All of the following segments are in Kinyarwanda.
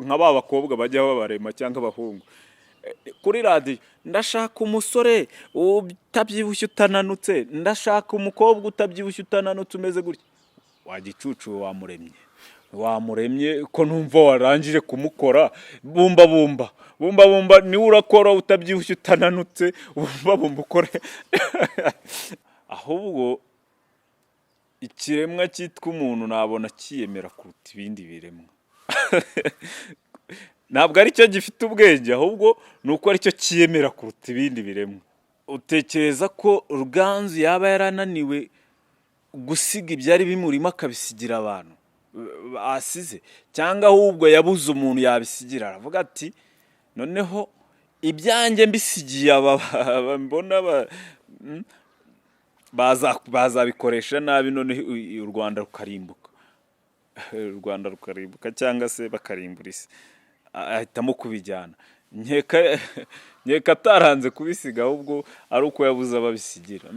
Nka ba bakobwa bajya babarema cyangwa abahungu kuri radiyo: "Ndashaka umusore utabyibushye utananutse, ndashaka umukobwa utabyibushye utananutse umeze gutya." Wa gicucu, wamuremye, wamuremye ko numva warangije kumukora? Bumba bumba bumba bumba, niwe urakora utabyibushye utananutse. Bumba bumba ukore. Ahubwo ikiremwa cyitwa umuntu nabona kiyemera kuruta ibindi biremwa. Ntabwo ari cyo gifite ubwenge, ahubwo ni uko aricyo cyiyemera kuruta ibindi biremwa. Utekereza ko Ruganzu yaba yarananiwe gusiga ibyari bimurimo akabisigira abantu asize, cyangwa ahubwo yabuze umuntu yabisigira, aravuga ati: "Noneho ibyanjye mbisigiye aba mbona bazabikoresha nabi, noneho u Rwanda rukarimbuka, u Rwanda rukarimbuka, cyangwa se bakarimbura isi." Ahitamo kubijyana. Nkeka ataranze kubisiga, ahubwo ari uko yabuze ababisigira.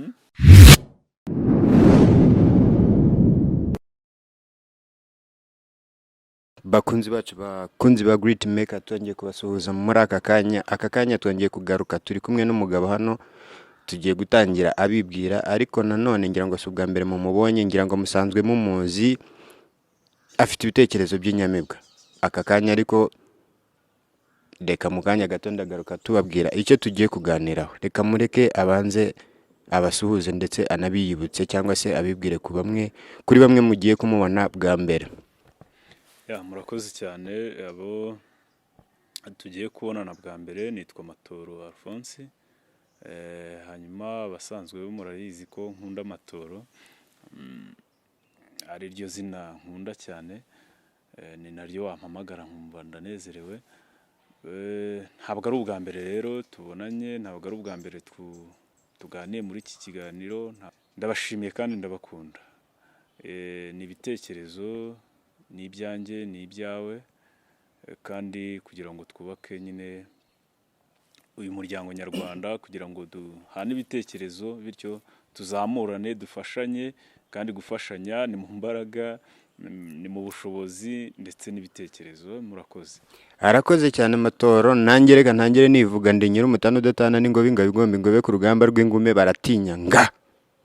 Bakunzi bacu, bakunzi ba Great Maker, twongeye kubasuhuza muri aka kanya. Aka kanya twongeye kugaruka, turi kumwe n'umugabo hano. Tugiye gutangira abibwira, ariko nanone ngira ngo si ubwa mbere mumubonye, ngira ngo musanzwe mumuzi, afite ibitekerezo by'inyamibwa. Aka kanya ariko reka mu kanya gato ndagaruka tubabwira icyo tugiye kuganiraho. Reka mureke abanze abasuhuze ndetse anabiyibutse, cyangwa se abibwire ku bamwe, kuri bamwe mugiye kumubona bwa mbere. Ya, murakoze cyane. Abo tugiye kubonana bwa mbere, nitwa Matoro Alphonse. Hanyuma abasanzwe bo murabizi ko nkunda Amatoro, ari ryo zina nkunda cyane, ni naryo wampamagara nkumva ndanezerewe. Ntabwo ari ubwa mbere rero tubonanye, ntabwo ari ubwa mbere tuganiye muri iki kiganiro. Ndabashimiye kandi ndabakunda. Ni ibitekerezo, ni ibyanjye, ni ibyawe, kandi kugira ngo twubake nyine uyu muryango nyarwanda, kugira ngo duhane ibitekerezo, bityo tuzamurane, dufashanye. Kandi gufashanya ni mu mbaraga, ni mu bushobozi ndetse n'ibitekerezo. Murakoze. Arakoze cyane Matoro. Nanjye reka ntangire nivuga: ndi nyir'umutana udatana n'ingobe, ingabo igomba ingobe ku rugamba rw'ingume baratinya nga.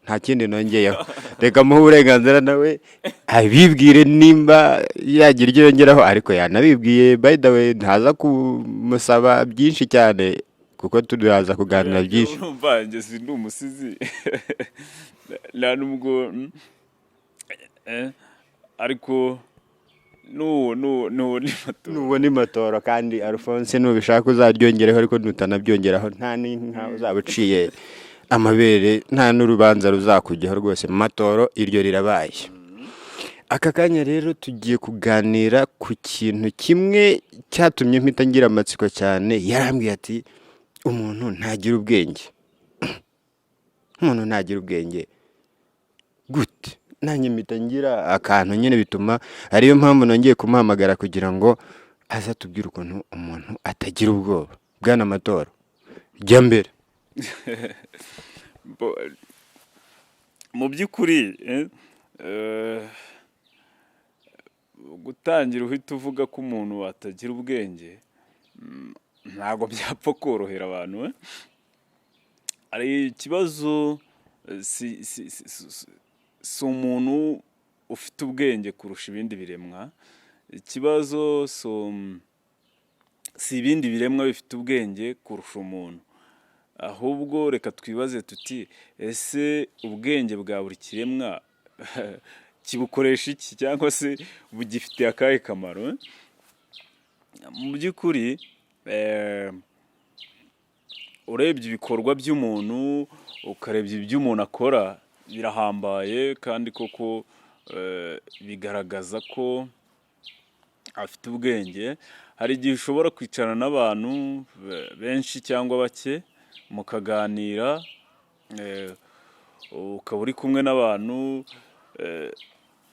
Nta kindi nongeyeho. Reka muhe uburenganzira nawe abibwire nimba yagira icyo yongeraho, ariko yanabibwiye. By the way, ntaza kumusaba byinshi cyane kuko turaza kuganira byinshi. Urumva njye sindi umusizi, nta nubwo ariko n'uwo ni Matoro. Nubona Matoro kandi Alphonse, nubishaka uzaryongereho, ariko nutanabyongeraho nta n'inka uzaba uciye amabere, nta n'urubanza ruzakujyaho rwose. Matoro iryo rirabaye. Aka kanya rero tugiye kuganira ku kintu kimwe cyatumye mpita ngira amatsiko cyane. Yarambwiye ati: "Umuntu ntagira ubwenge, umuntu ntagira ubwenge gute?" Nanjye mpita ngira akantu nyine, bituma ariyo mpamvu nongeye kumuhamagara kugira ngo aze atubwire ukuntu umuntu atagira ubwoba. Bwana Matoro, jya mbere. Mu by'ukuri, gutangira uhita uvuga ko umuntu atagira ubwenge, ntabwo byapfa korohera abantu. Hari ikibazo, si umuntu ufite ubwenge kurusha ibindi biremwa. Ikibazo si ibindi biremwa bifite ubwenge kurusha umuntu. Ahubwo reka twibaze tuti: ese ubwenge bwa buri kiremwa kibukoresha iki, cyangwa se bugifitiye akahe kamaro? Mu by'ukuri, urebye ibikorwa by'umuntu, ukarebye ibyo umuntu akora, birahambaye kandi koko bigaragaza ko afite ubwenge. Hari igihe ushobora kwicarana n'abantu benshi cyangwa bake mukaganira, ukaba uri kumwe n'abantu,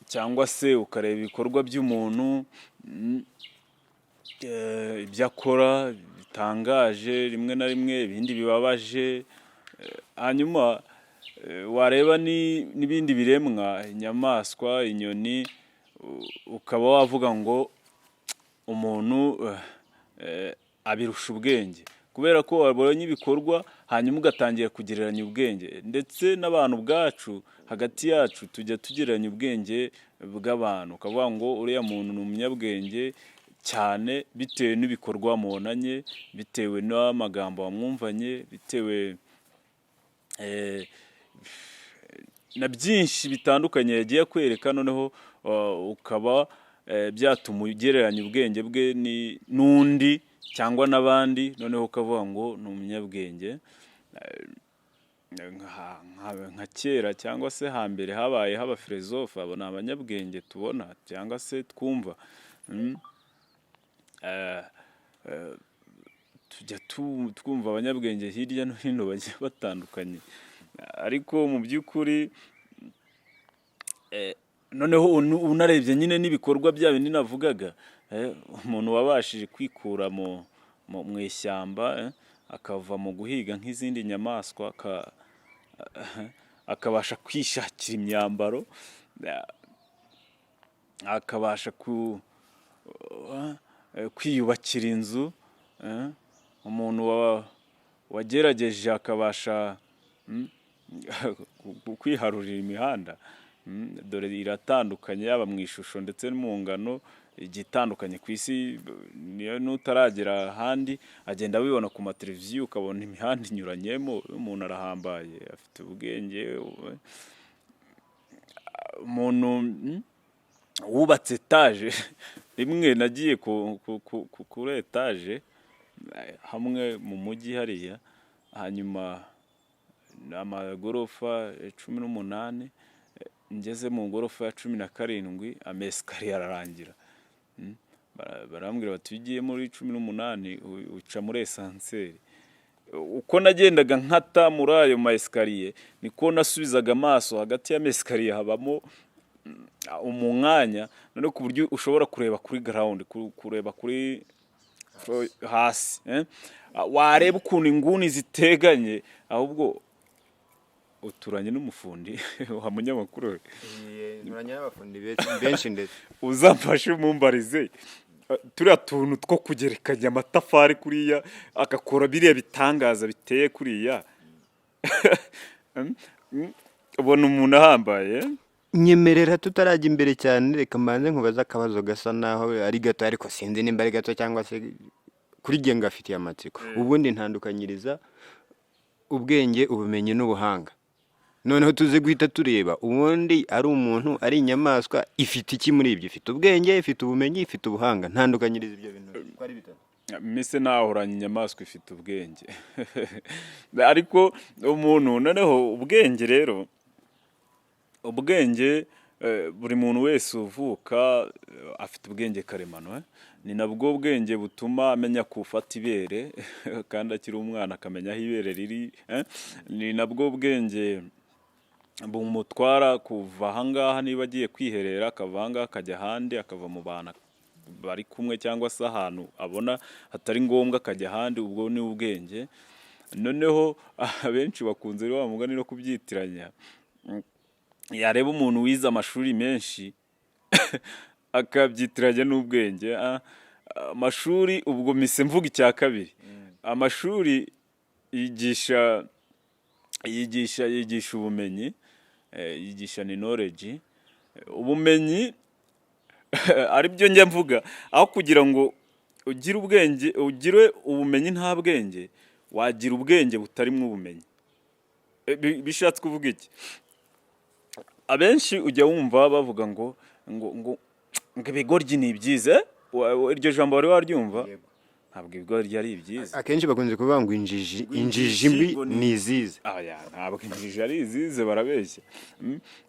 cyangwa se ukareba ibikorwa by'umuntu, ibyo akora bitangaje rimwe na rimwe, ibindi bibabaje, hanyuma wareba n'ibindi biremwa, inyamaswa, inyoni, ukaba wavuga ngo Umuntu abirusha ubwenge kubera ko wabonye ibikorwa, hanyuma ugatangira kugereranya ubwenge. Ndetse n'abantu ubwacu hagati yacu tujya tugereranya ubwenge bw'abantu, ukavuga ngo uriya muntu ni umunyabwenge cyane bitewe n'ibikorwa wamubonanye, bitewe n'amagambo wamwumvanye, bitewe na byinshi bitandukanye yagiye akwereka. Noneho ukaba byatuma ugereranya ubwenge bwe n'undi cyangwa n'abandi, noneho ukavuga ngo ni umunyabwenge. Nka kera cyangwa se hambere habayeho abafilozofe, abo ni abanyabwenge tubona cyangwa se twumva. Tujya twumva abanyabwenge hirya no hino bagiye batandukanye, ariko mu by'ukuri noneho unarebye nyine n'ibikorwa bya bindi navugaga, umuntu wabashije kwikura mu ishyamba, akava mu guhiga nk'izindi nyamaswa, akabasha kwishakira imyambaro, akabasha kwiyubakira inzu, umuntu wagerageje akabasha kwiharurira imihanda, dore iratandukanye yaba mu ishusho ndetse no mu ngano igiye itandukanye ku isi. Niyo n'utaragera ahandi agenda abibona ku mateleviziyo, ukabona imihanda inyuranyemo. Umuntu arahambaye, afite ubwenge. Umuntu wubatse etaje. Rimwe nagiye kuri etaje hamwe mu mujyi hariya, hanyuma ni amagorofa 18, ngeze mu gorofa ya 17 amesikariye ararangira. Barambwira bati: "Iyo ugiye muri 18 uca muri ascenseur." Uko nagendaga nkata muri ayo ma escalier niko nasubizaga amaso hagati y'amesikariye, habamo umwanya none ku buryo ushobora kureba kuri ground, kureba kuri hasi, eh? Wareba ukuntu inguni ziteganye. Ahubwo uturanye n'umufundi wa munyamakuru we? Nturanye n'abafundi benshi ndetse. Uzamfashe umumbarize turiya tuntu two kugerekanya amatafari kuriya agakora biriya bitangaza biteye kuriya. Ubona umuntu ahambaye? Nyemerera tutarajya imbere cyane, reka mbanze nkubaze akabazo gasa naho ari gato, ariko sinzi nimba ari gato cyangwa se kuri jye ngafitiye amatsiko. Ubundi ntandukanyiriza ubwenge, ubumenyi n'ubuhanga, noneho tuze guhita tureba ubundi ari umuntu, ari inyamaswa, ifite iki muri ibyo? Ifite ubwenge, ifite ubumenyi, ifite ubuhanga. Ntandukanyiriza ibyo bintu uko ari bitatu. Mise nahoranye inyamaswa ifite ubwenge, ariko umuntu noneho ubwenge rero, ubwenge buri muntu wese uvuka afite ubwenge karemano, eh. Ni nabwo bwenge butuma amenya gufata ibere kandi akiri umwana, akamenya aho ibere riri, eh. Ni nabwo bwenge bumutwara kuva ahangaha, niba agiye kwiherera akava ahangaha akajya ahandi, akava mu bantu bari kumwe cyangwa se ahantu abona hatari ngombwa akajya ahandi. Ubwo ni ubwenge. Noneho abenshi bakunze wa mugani no kubyitiranya. Yareba umuntu wize amashuri menshi akabyitiranya n'ubwenge. Amashuri, ubwo mise mvuga icya kabiri, amashuri yigisha ubumenyi, yigisha ni knowledge, ubumenyi. Aribyo njya mvuga, aho kugira ngo ugire ubwenge, ugire ubumenyi nta bwenge, wagira ubwenge butarimo ubumenyi. Bishatse kuvuga iki? Abenshi ujya wumva bavuga ngo ibigoryi ni ibyiza, eh? Iryo jambo wari waryumva? Ntabwo ibigoryi ari ibyiza. Akenshi bakunze kuvuga ngo injiji mbi ngo ni izize. Aya, ntabwo injiji ari izize, barabeshya.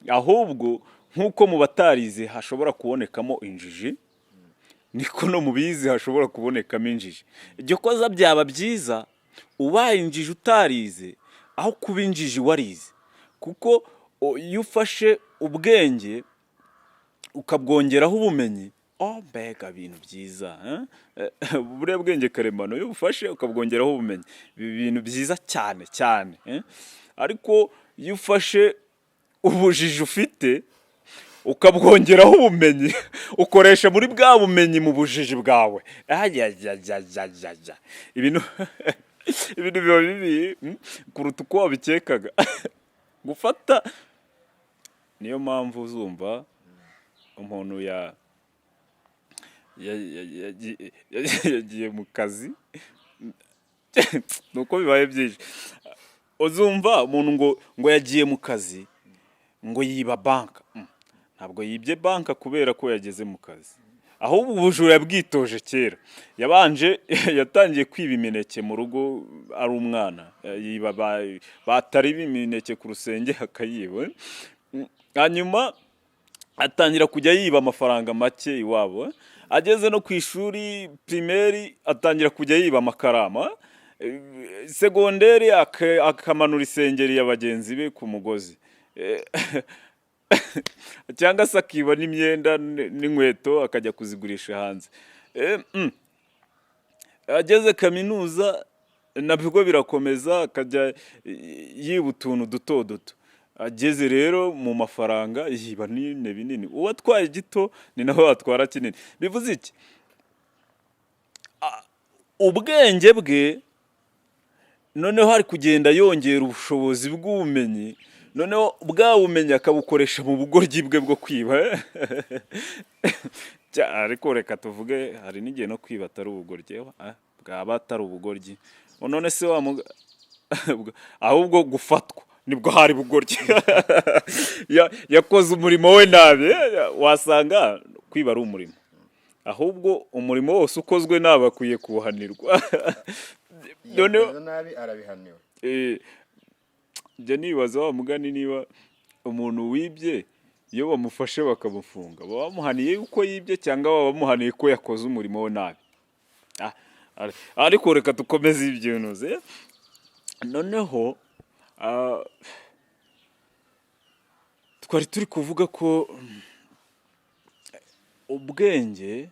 Ahubwo nk'uko mu batarize hashobora kubonekamo injiji, niko no mu bize hashobora kubonekamo injiji. Ibyo koza byaba byiza ubaye injiji utarize aho kuba injiji warize, kuko iyo ufashe ubwenge ukabwongeraho ubumenyi, oh mbega ibintu byiza, eh? Buriya bwenge karemano iyo ubufashe ukabwongeraho ubumenyi biba ibintu byiza cyane cyane, eh? Ariko iyo ufashe ubujiji ufite Ukabwongeraho ubumenyi, ukoresha muri bwa bumenyi mu bujiji bwawe. Ayayayayaya, ibintu biba bibi kuruta uko wabikekaga gufata. Niyo mpamvu uzumva umuntu yagiye mu kazi, nuko bibaye byinshi. Uzumva umuntu ngo yagiye mu kazi, ngo yiba banka. Ntabwo yibye banka kubera ko yageze mu kazi, ahubwo ubujura yabwitoje kera. Yabanje yatangiye kwiba imineke mu rugo ari umwana, yiba batari imineke ku rusenge akayiba. Hanyuma atangira kujya yiba amafaranga make iwabo. Ageze no ku ishuri primaire, atangira kujya yiba amakarama. Secondaire, akamanura isengeri ya bagenzi be ku mugozi, cyangwa se akiba n'imyenda n'inkweto akajya kuzigurisha hanze. Ageze kaminuza nabwo birakomeza, akajya yiba utuntu duto duto. Ageze rero mu mafaranga, yiba nini binini. Uwatwaye gito ni nawe watwara kinini. Bivuze iki? Ubwenge bwe noneho ari kugenda yongera ubushobozi bw'ubumenyi, noneho bwa bumenyi akabukoresha mu bugoryi bwe bwo kwiba. Ariko reka tuvuge, hari n'igihe no kwiba atari ubugoryi, bwaba atari ubugoryi. None se wa ahubwo gufatwa nibwo hari bugoryi, yakoze umurimo we nabi. Wasanga kwiba ari umurimo, ahubwo umurimo wose ukozwe nabi akwiye kuwuhanirwa. Noneho Yakoze nabi arabihaniwe. Njya nibaza wa mugani, niba umuntu wibye iyo bamufashe bakamufunga, baba bamuhaniye yuko yibye cyangwa baba bamuhaniye ko yakoze umurimo we nabi? Ariko reka dukomeze ibyo. Noneho twari turi kuvuga ko ubwenge,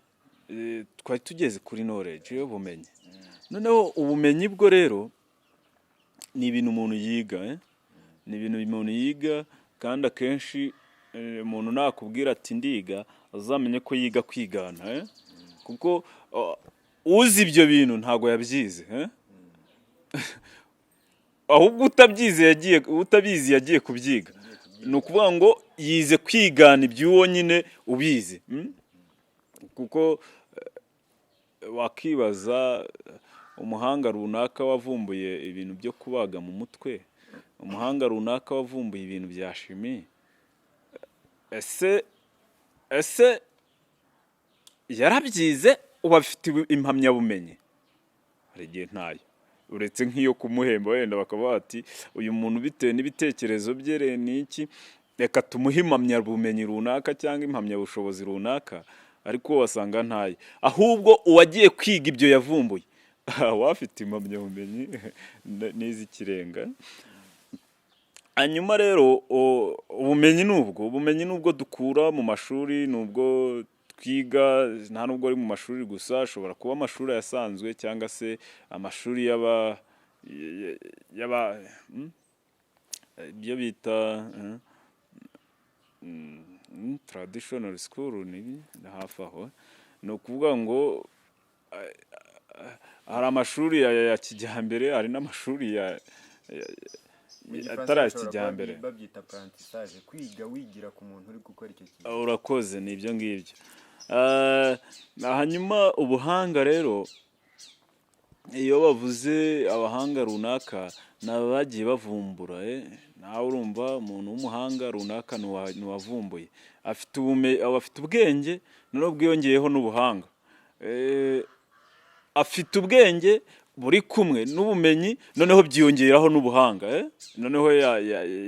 twari tugeze kuri knowledge y'ubumenyi. Noneho ubumenyi bwo rero ni ibintu umuntu yiga, eh? Ni ibintu umuntu yiga, kandi akenshi umuntu nakubwira ati "Ndiga", azamenye ko yiga kwigana, eh? Kuko uzi ibyo bintu ntabwo yabyize, eh? Ahubwo utabyize yagiye, utabizi yagiye kubyiga. Ni ukuvuga ngo yize kwigana iby'uwo nyine ubizi, Kuko wakibaza umuhanga runaka wavumbuye ibintu byo kubaga mu mutwe, umuhanga runaka wavumbuye ibintu bya chimie, ese yarabyize? Ubu afite impamyabumenyi? Hari igihe ntayo, uretse nk'iyo kumuhemba wenda bakaba bati "Uyu muntu bitewe n'ibitekerezo bye ni iki, reka tumuhe impamyabumenyi runaka cyangwa impamyabushobozi runaka", ariko wasanga ntayo. Ahubwo uwagiye kwiga ibyo yavumbuye wafite impamyabumenyi n'iz'ikirenga. Hanyuma rero ubumenyi ni ubwo, ubumenyi ni ubwo dukura mu mashuri, ni ubwo twiga. Nta nubwo ari mu mashuri gusa, ashobora kuba amashuri asanzwe cyangwa se amashuri y'aba ibyo bita traditional school, ni hafi aho. Ni ukuvuga ngo hari amashuri ya kijyambere, hari n'amashuri ya Mu Gifaransa atari aya bashobora kuba kijyambere. babyita apprentissage, kwiga wigira ku muntu uri gukora icyo kintu. Urakoze, ni ibyo ngibyo. Hanyuma ubuhanga rero, iyo bavuze abahanga runaka, ni abagiye bavumbura. Nawe urumva umuntu w'umuhanga runaka ni uwavumbuye, aba afite ubwenge, noneho bwiyongeyeho n'ubuhanga. Afite ubwenge buri kumwe n'ubumenyi, noneho byiyongeraho n'ubuhanga, eh? Noneho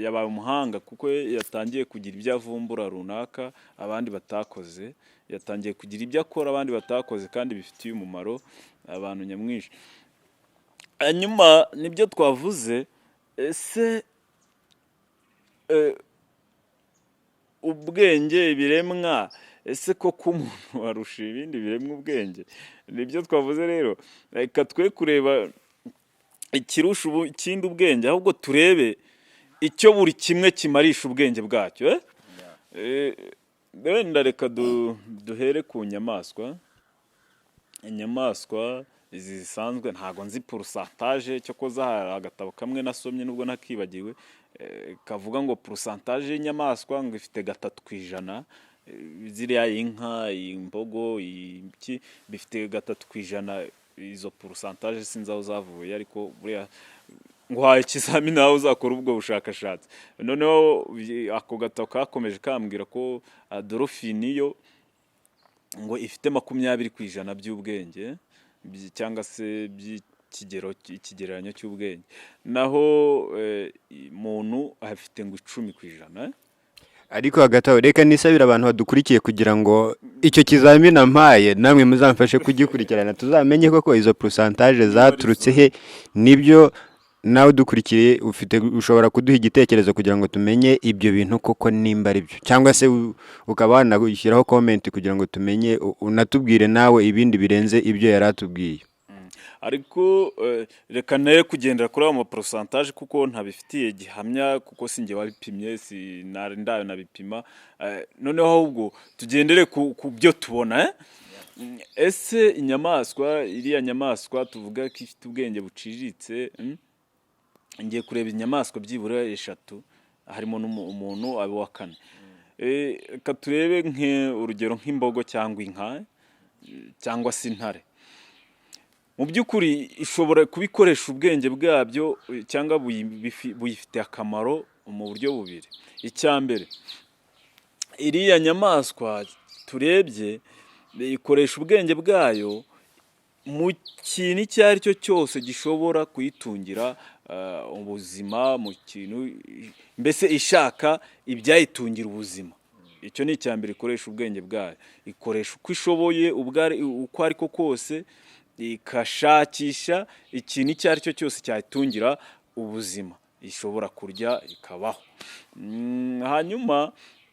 yabaye umuhanga kuko yatangiye kugira ibyo avumbura runaka abandi batakoze, yatangiye kugira ibyo akora abandi batakoze kandi bifitiye umumaro abantu nyamwinshi. Hanyuma nibyo twavuze, ese ubwenge, ibiremwa, ese koko umuntu arusha ibindi biremwa ubwenge? Nibyo twavuze rero, reka twe kureba ikirusha ikindi ubwenge, ahubwo turebe icyo buri kimwe kimarisha ubwenge bwacyo, eh? Wenda reka duhere ku nyamaswa. Inyamaswa izi zisanzwe ntabwo nzi pourcentage, cyokoza hari agatabo kamwe nasomye nubwo nakibagiwe, kavuga ngo pourcentage y'inyamaswa ngo ifite 3%. Ziriya inka, imbogo, iki, bifite 3%. Izo pourcentage sinzi aho zavuye, ariko buriya nguhaye ikizamini nawe uzakora ubwo bushakashatsi. Noneho ako gatabo kakomeje kambwira ko dolphine yo ngo ifite 20% by'ubwenge, cyangwa se by'ikigero, ikigereranyo cy'ubwenge, naho muntu afite ngo 10%. Ariko hagati aho reka nisabire abantu badukurikiye kugira ngo icyo kizamini ampaye namwe muzamfashe kugikurikirana, tuzamenye koko izo pourcentage zaturutse he. Nibyo, nawe udukurikiye ufite, ushobora kuduha igitekerezo kugira ngo tumenye ibyo bintu koko nimba ari byo, cyangwa se ukaba wanashyiraho comment kugira ngo tumenye, unatubwire nawe ibindi birenze ibyo yari atubwiye. Ariko reka nayo kugendera kuri ayo mapourcentage kuko ntabifitiye gihamya, kuko si njye wabipimye, si nari ndayo nabipima. Noneho ahubwo tugendere ku byo tubona, eh? Ese inyamaswa, iriya nyamaswa tuvuga ko ifite ubwenge buciriritse, Ngiye kureba inyamaswa byibura eshatu harimo n'umuntu abe wa kane. Reka turebe urugero nk'imbogo cyangwa inka cyangwa se intare. Mu by'ukuri ishobora kubikoresha ubwenge bwabyo cyangwa buyifitiye akamaro mu buryo bubiri. Icya mbere, iriya nyamaswa turebye ikoresha ubwenge bwayo mu kintu icyo ari cyo cyose gishobora kuyitungira ubuzima, mu kintu mbese ishaka ibyayitungira ubuzima. Icyo ni icya mbere ikoresha ubwenge bwayo. Ikoresha uko ishoboye, uko ariko kose, igashakisha ikintu icyo ari cyo cyose cyayitungira ubuzima, ishobora kurya ikabaho. Hanyuma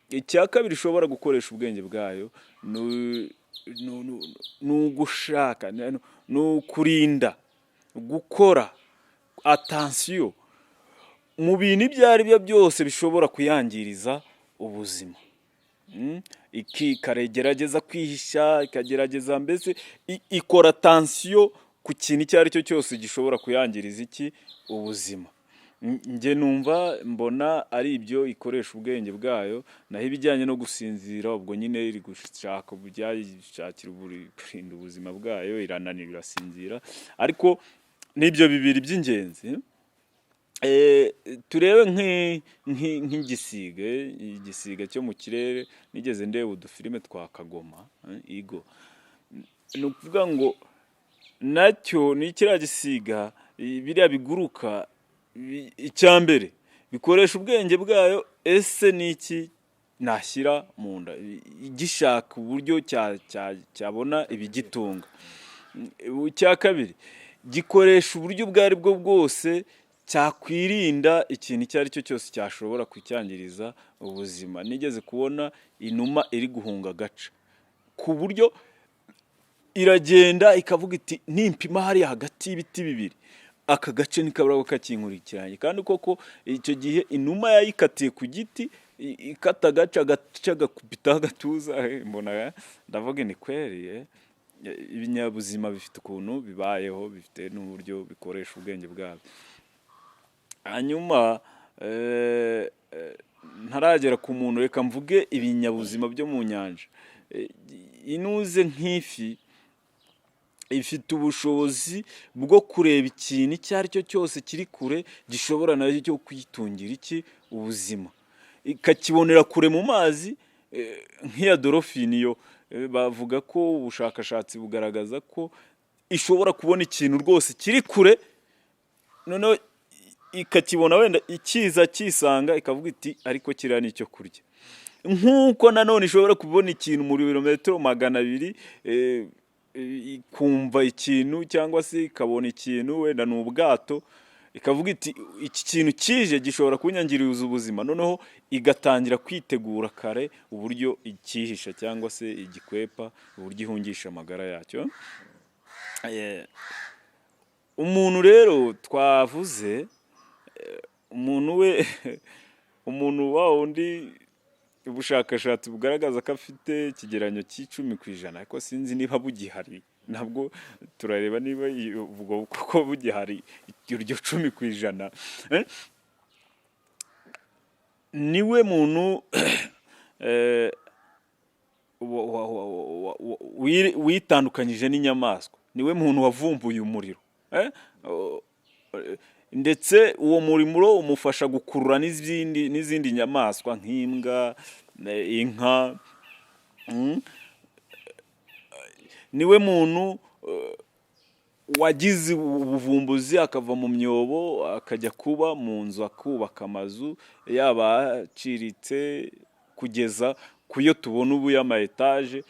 icya kabiri ishobora gukoresha ubwenge bwayo ni ugushaka, ni ukurinda, gukora attention mu bintu ibyo ari byo byose bishobora kuyangiriza ubuzima. Ikagerageza kwihisha, ikagerageza mbese ikora attention ku kintu icyo ari cyo cyose gishobora kuyangiriza iki? Ubuzima. Njye numva mbona ari ibyo ikoresha ubwenge bwayo, naho ibijyanye no gusinzira ubwo nyine iri gushaka ibyayishakira kurinda ubuzima bwayo, irananirwa irasinzira, ariko n'ibyo bibiri by'ingenzi. Turebe nk'igisiga, igisiga cyo mu kirere, nigeze ndeba udufilime twa Kagoma, Eagle. Ni ukuvuga ngo nacyo ni kiriya gisiga, biriya biguruka, icya mbere bikoresha ubwenge bwayo: ese ni iki nashyira mu nda? Gishaka uburyo cyabona ibigitunga. Icya kabiri, gikoresha uburyo ubwo ari bwo bwose cyakwirinda ikintu icyo ari cyo cyose cyashobora kucyangiriza ubuzima. Nigeze kubona inuma iri guhunga agaca, ku buryo iragenda ikavuga iti: "Nimpima hariya hagati y'ibiti bibiri, aka gace ntikabura kakinkurikiranye." Kandi koko icyo gihe inuma yayikatiye ku giti, ikata agace, agace gakubitaho agatuza. Mbona ndavuga ni kweri, ibinyabuzima bifite ukuntu bibayeho, bifite n'uburyo bikoresha ubwenge bwabyo. Hanyuma ntaragera ku muntu, reka mvuge ibinyabuzima byo mu nyanja. Inuze nk'ifi ifite ubushobozi bwo kureba ikintu icyo ari cyo cyose kiri kure gishobora nacyo cyo kuyitungira iki? Ubuzima, ikakibonera kure mu mazi. Nk'iya dolphine yo, bavuga ko ubushakashatsi bugaragaza ko ishobora kubona ikintu rwose kiri kure, noneho ikakibona wenda ikiza kisanga, ikavuga iti: "Ariko kiriya ni icyo kurya." Nk'uko nanone ishobora kubona ikintu mu birometero 200, ikumva ikintu cyangwa se ikabona ikintu, wenda ni ubwato, ikavuga iti: "Iki kintu kije gishobora kunyangiriza ubuzima." Noneho igatangira kwitegura kare uburyo ikihisha cyangwa se igikwepa, uburyo ihungisha amagara yacyo. Umuntu rero twavuze, umuntu we, umuntu wa wundi. Ubushakashatsi bugaragaza ko afite ikigereranyo cy'10%, ariko sinzi niba bugihari. Nabwo turareba niba ubwo kuko bugihari iryo 10%. Niwe muntu witandukanyije n'inyamaswa, niwe muntu wavumbuye umuriro. Ndetse uwo muriro umufasha gukurura n'izindi nyamaswa nk'imbwa, inka. Niwe muntu wagize ubuvumbuzi akava mu myobo akajya kuba mu nzu, akubaka amazu yaba aciriritse kugeza ku yo tubona ubu y'ama étage.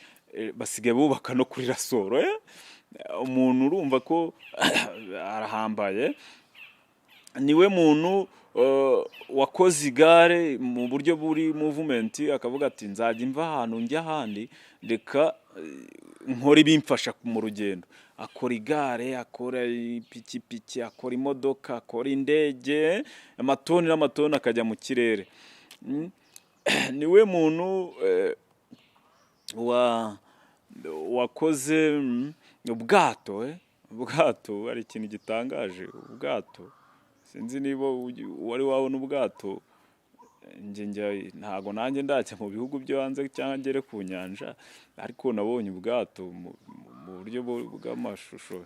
Basigaye bubaka no kuri rasoro. Umuntu urumva ko arahambaye. Niwe muntu wakoze igare mu buryo buri movement, akavuga ati: "Nzajya mva ahantu njya ahandi, reka nkore ibimfasha mu rugendo." Akora igare, akora ipikipiki, akora imodoka, akora indege, amatoni n'amatoni akajya mu kirere. Niwe muntu wakoze ubwato. Ubwato hari ikintu gitangaje. Ubwato, sinzi niba wari wabona ubwato. Njye njya, ntago nanjye ndajya mu bihugu byo hanze cyangwa ngere ku nyanja, ariko nabonye ubwato mu buryo bw'amashusho.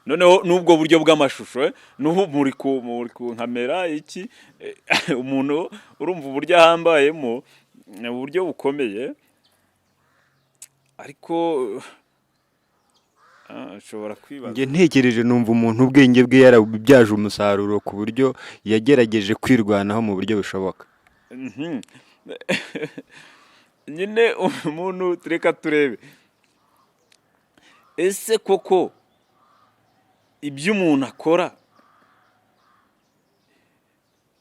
Noneho n'ubwo buryo bw'amashusho, n'ubu muri ku nkamera iki, umuntu urumva uburyo ahambayemo ni uburyo bukomeye. Ariko nshobora kwibaza. Njye ntekereje numva umuntu ubwenge bwe yarabubyaje umusaruro ku buryo yagerageje kwirwanaho mu buryo bushoboka. Nyine umuntu, reka turebe, ese koko ibyo umuntu akora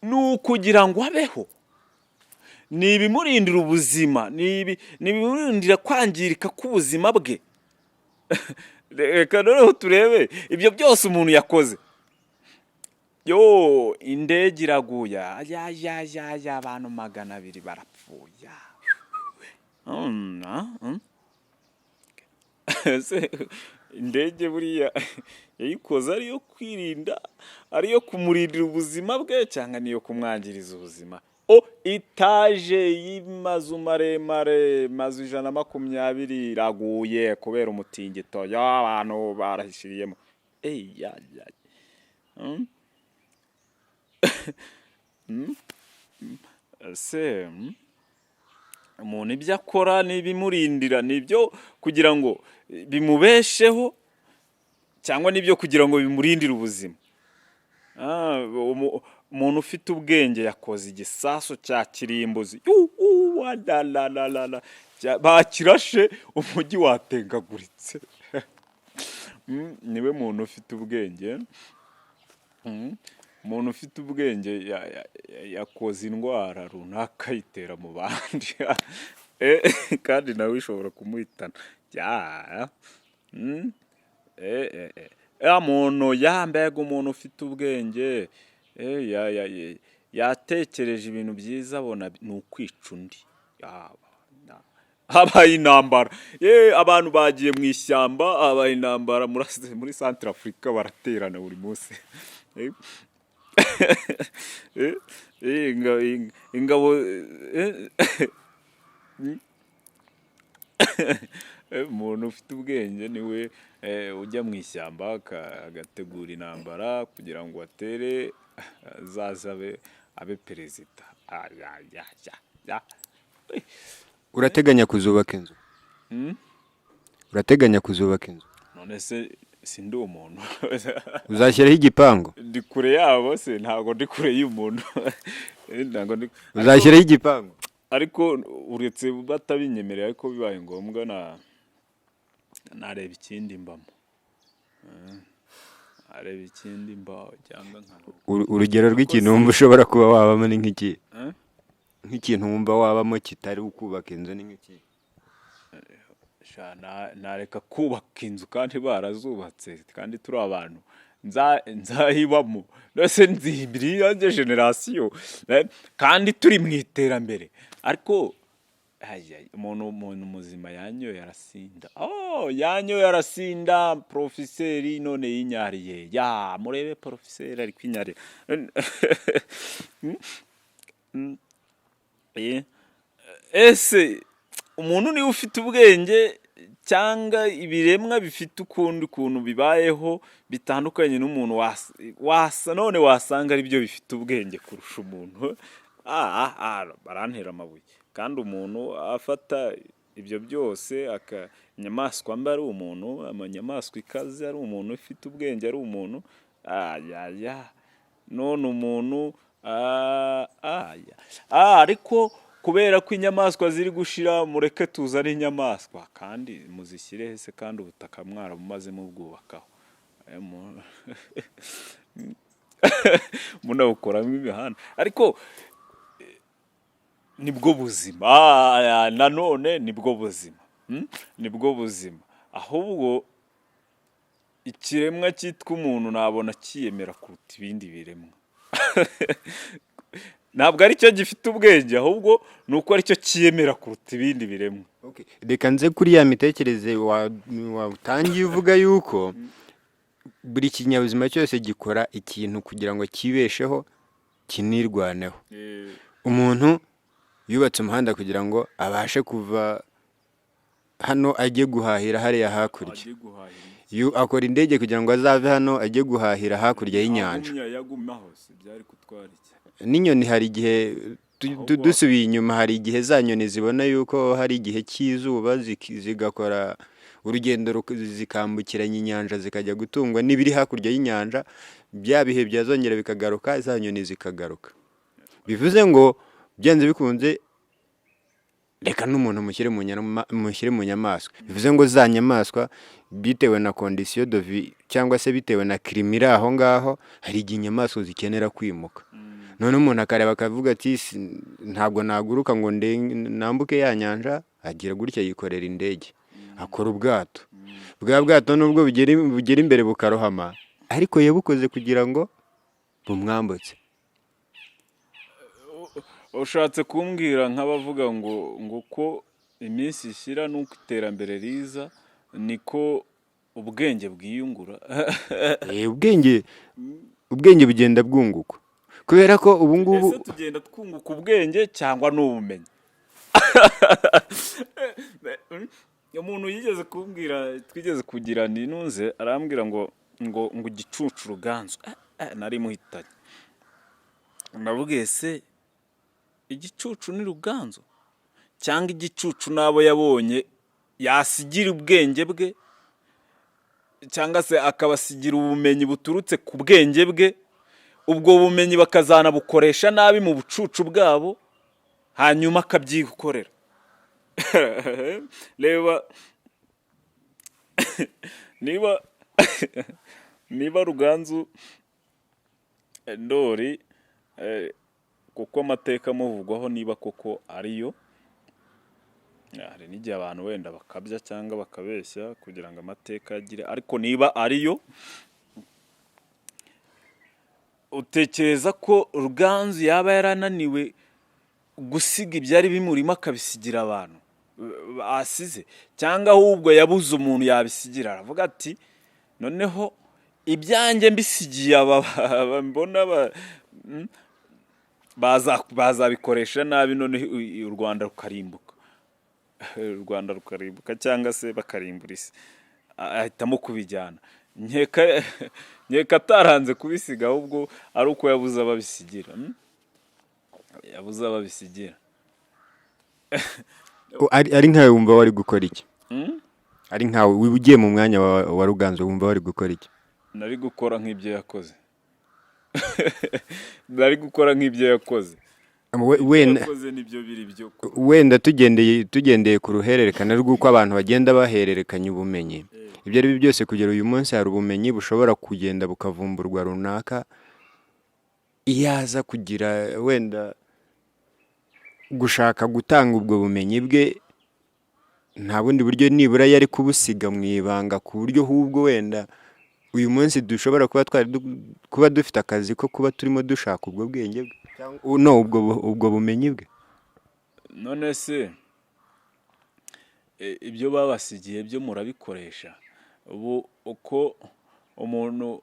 ni ukugira ngo abeho, ni ibimurindira ubuzima, ni ibimurindira kwangirika k'ubuzima bwe? Reka noneho turebe ibyo byose umuntu yakoze. Yo, indege iraguye, ya ya ya ya, abantu 200 barapfuye. Ese indege buriya yayikoze ariyo kwirinda, ariyo kumurindira ubuzima bwe, cyangwa niyo kumwangiriza ubuzima? O, étage y'amazu maremare, mazu 120 iraguye kubera umutingito, yo, abantu barahishiriyemo. Ey, ya ya. Ese umuntu ibyo akora n'ibimurindira ni ibyo kugira ngo bimubesheho, cyangwa n'ibyo kugira ngo bimurindire ubuzima? Umuntu ufite ubwenge yakoze igisasu cya kirimbuzi. Yu, u, wa, la, la, la, la, la. Bakirashe umujyi watengaguritse. Niwe muntu ufite ubwenge. Umuntu ufite ubwenge yakoze indwara runaka ayitera mu bandi. Kandi nawe ishobora kumuhitana. Ya. Ya muntu ya, mbega umuntu ufite ubwenge! Yatekereje ibintu byiza, abona ni ukwica undi. Habaye intambara. Ye, abantu bagiye mu ishyamba, habaye intambara muri Centre Africa, baraterana buri munsi. Ingabo umuntu ufite ubwenge niwe ujya mu ishyamba agategura intambara kugira ngo atere, azaze abe perezida. Ya, ya, ya. Urateganya kuzubaka inzu? Urateganya kuzubaka inzu? None se sindi umuntu? Uzashyiraho igipangu? Ndi kure yabo se? Ntabwo ndi kure y'umuntu. Ntabwo ndi Uzashyiraho igipangu? Ariko uretse batabinyemerera, ariko bibaye ngombwa na nareba ikindi mbamo. Nareba ikindi mba cyangwa nka Urugero rw'ikintu wumva ushobora kuba wabamo ni nk'iki? Eh? Nk'ikintu wumva wabamo kitari ukubaka inzu ni nk'iki? Sha, nareka kubaka inzu kandi barazubatse, kandi turi abantu, nzayibamo mbese nzihimbira iyanjye génération, kandi turi mu iterambere, ariko Ay, umuntu muzima yanyoye arasinda. Oh, yanyoye arasinda, porofiseri none yinyariye. Ya, murebe porofiseri ari kwinyarira. Eh, ese umuntu niwe ufite ubwenge, cyangwa ibiremwa bifite ukundi kuntu bibayeho bitandukanye n'umuntu? Wasa none wasanga ari byo bifite ubwenge kurusha umuntu. Barantera amabuye. Kandi umuntu afata ibyo byose, aka inyamaswa mba ari umuntu, amanyamaswa ikaze ari umuntu ufite ubwenge ari umuntu. Ayaya, none umuntu aya. Ariko kubera ko inyamaswa ziri gushira, mureke tuzane inyamaswa. Kandi muzishyire hese kandi ubutaka mwarabumaze mubwubakaho? Munabukoramo imihanda. Ariko nibwo buzima. Nanone nibwo buzima. Nibwo buzima. Ahubwo ikiremwa cyitwa umuntu nabona kiyemera kuruta ibindi biremwa. Ntabwo ari cyo gifite ubwenge, ahubwo ni uko ari cyo cyiyemera kuruta ibindi biremwa. Okay. Reka nze kuri ya mitekerereze watangiye uvuga yuko buri kinyabuzima cyose gikora ikintu kugira ngo kibesheho, kinirwaneho. Umuntu yubatse umuhanda kugira ngo abashe kuva hano ajye guhahira hariya hakurya. Ajye guhahira. Akora indege kugira ngo azave hano ajye guhahira hakurya y'inyanja. Agumya yaguma hose byari kutwara iki? N'inyoni hari igihe Ahubwo dusubiye inyuma, hari igihe za nyoni zibona yuko hari igihe cy'izuba, zigakora urugendo, zikambukiranya inyanja, zikajya gutungwa n'ibiri hakurya y'inyanja. Bya bihe byazongera bikagaruka, za nyoni zikagaruka. Bivuze ngo byanze bikunze, reka n'umuntu mushyire mu nyamaswa. Bivuze ngo za nyamaswa, bitewe na condition de vie cyangwa se bitewe na climat iri aho ngaho, hari igihe inyamaswa zikenera kwimuka. None umuntu akareba akavuga ati: "Ntabwo naguruka ngo nambuke ya nyanja." Agira gutya yikorera indege, akora ubwato. Bwa bwato nubwo bugera imbere bukarohama, ariko yabukoze kugira ngo bumwambutse. Ushatse kumbwira nk'abavuga ngo uko iminsi ishira n'uko iterambere riza, niko ubwenge bwiyungura? Ubwenge bugenda bwunguka kubera ko ubu ngubu Ese tugenda twunguka ubwenge cyangwa n'ubumenyi? Umuntu yigeze kumbwira, twigeze kugira ninunze, arambwira ngo igicucu Ruganzu. Nari muhitanye, ndabwiye: "Se igicucu ni Ruganzu, cyangwa igicucu n'abo yabonye yasigira ubwenge bwe, cyangwa se akabasigira ubumenyi buturutse ku bwenge bwe, ubwo bumenyi bakazanabukoresha nabi mu bucucu bwabo, hanyuma akabyikorera?" Reba, niba Ruganzu Ndori, kuko amateka amuvugwaho, niba koko ariyo, hari n'igihe abantu wenda bakabya cyangwa bakabeshya kugira ngo amateka agire, ariko niba ariyo, utekereza ko Ruganzu yaba yarananiwe gusiga ibyari bimurimo akabisigira abantu asize, cyangwa ahubwo yabuze umuntu yabisigira, aravuga ati: "Noneho ibyanjye mbisigiye aba mbona bazabikoresha nabi, noneho u Rwanda rukarimbuka, u Rwanda rukarimbuka, cyangwa se bakarimbura isi," ahitamo kubijyana? Nkeka ataranze kubisiga, ahubwo ari uko yabuze ababisigira, Yabuze ababisigira. Ari nkawe wumva wari gukora iki? Ari nkawe ugiye mu mwanya wa Ruganzu, wumva wari gukora iki? Nari gukora nk'ibyo yakoze, nari gukora nk'ibyo yakoze. Wenda Yakoze nibyo biri byo. Wenda tugendeye ku ruhererekane rw'uko abantu bagenda bahererekanya ubumenyi, ibyo ari byo byose, kugera uyu munsi hari ubumenyi bushobora kugenda bukavumburwa runaka. Iyo aza kugira wenda gushaka gutanga ubwo bumenyi bwe, nta bundi buryo nibura yari kubusiga mu ibanga, ku buryo ahubwo wenda uyu munsi dushobora kuba twari kuba dufite akazi ko kuba turimo dushaka ubwo bwenge bwe, no ubwo bumenyi bwe. None se Ibyo babasigiye byo murabikoresha? Ubu uko umuntu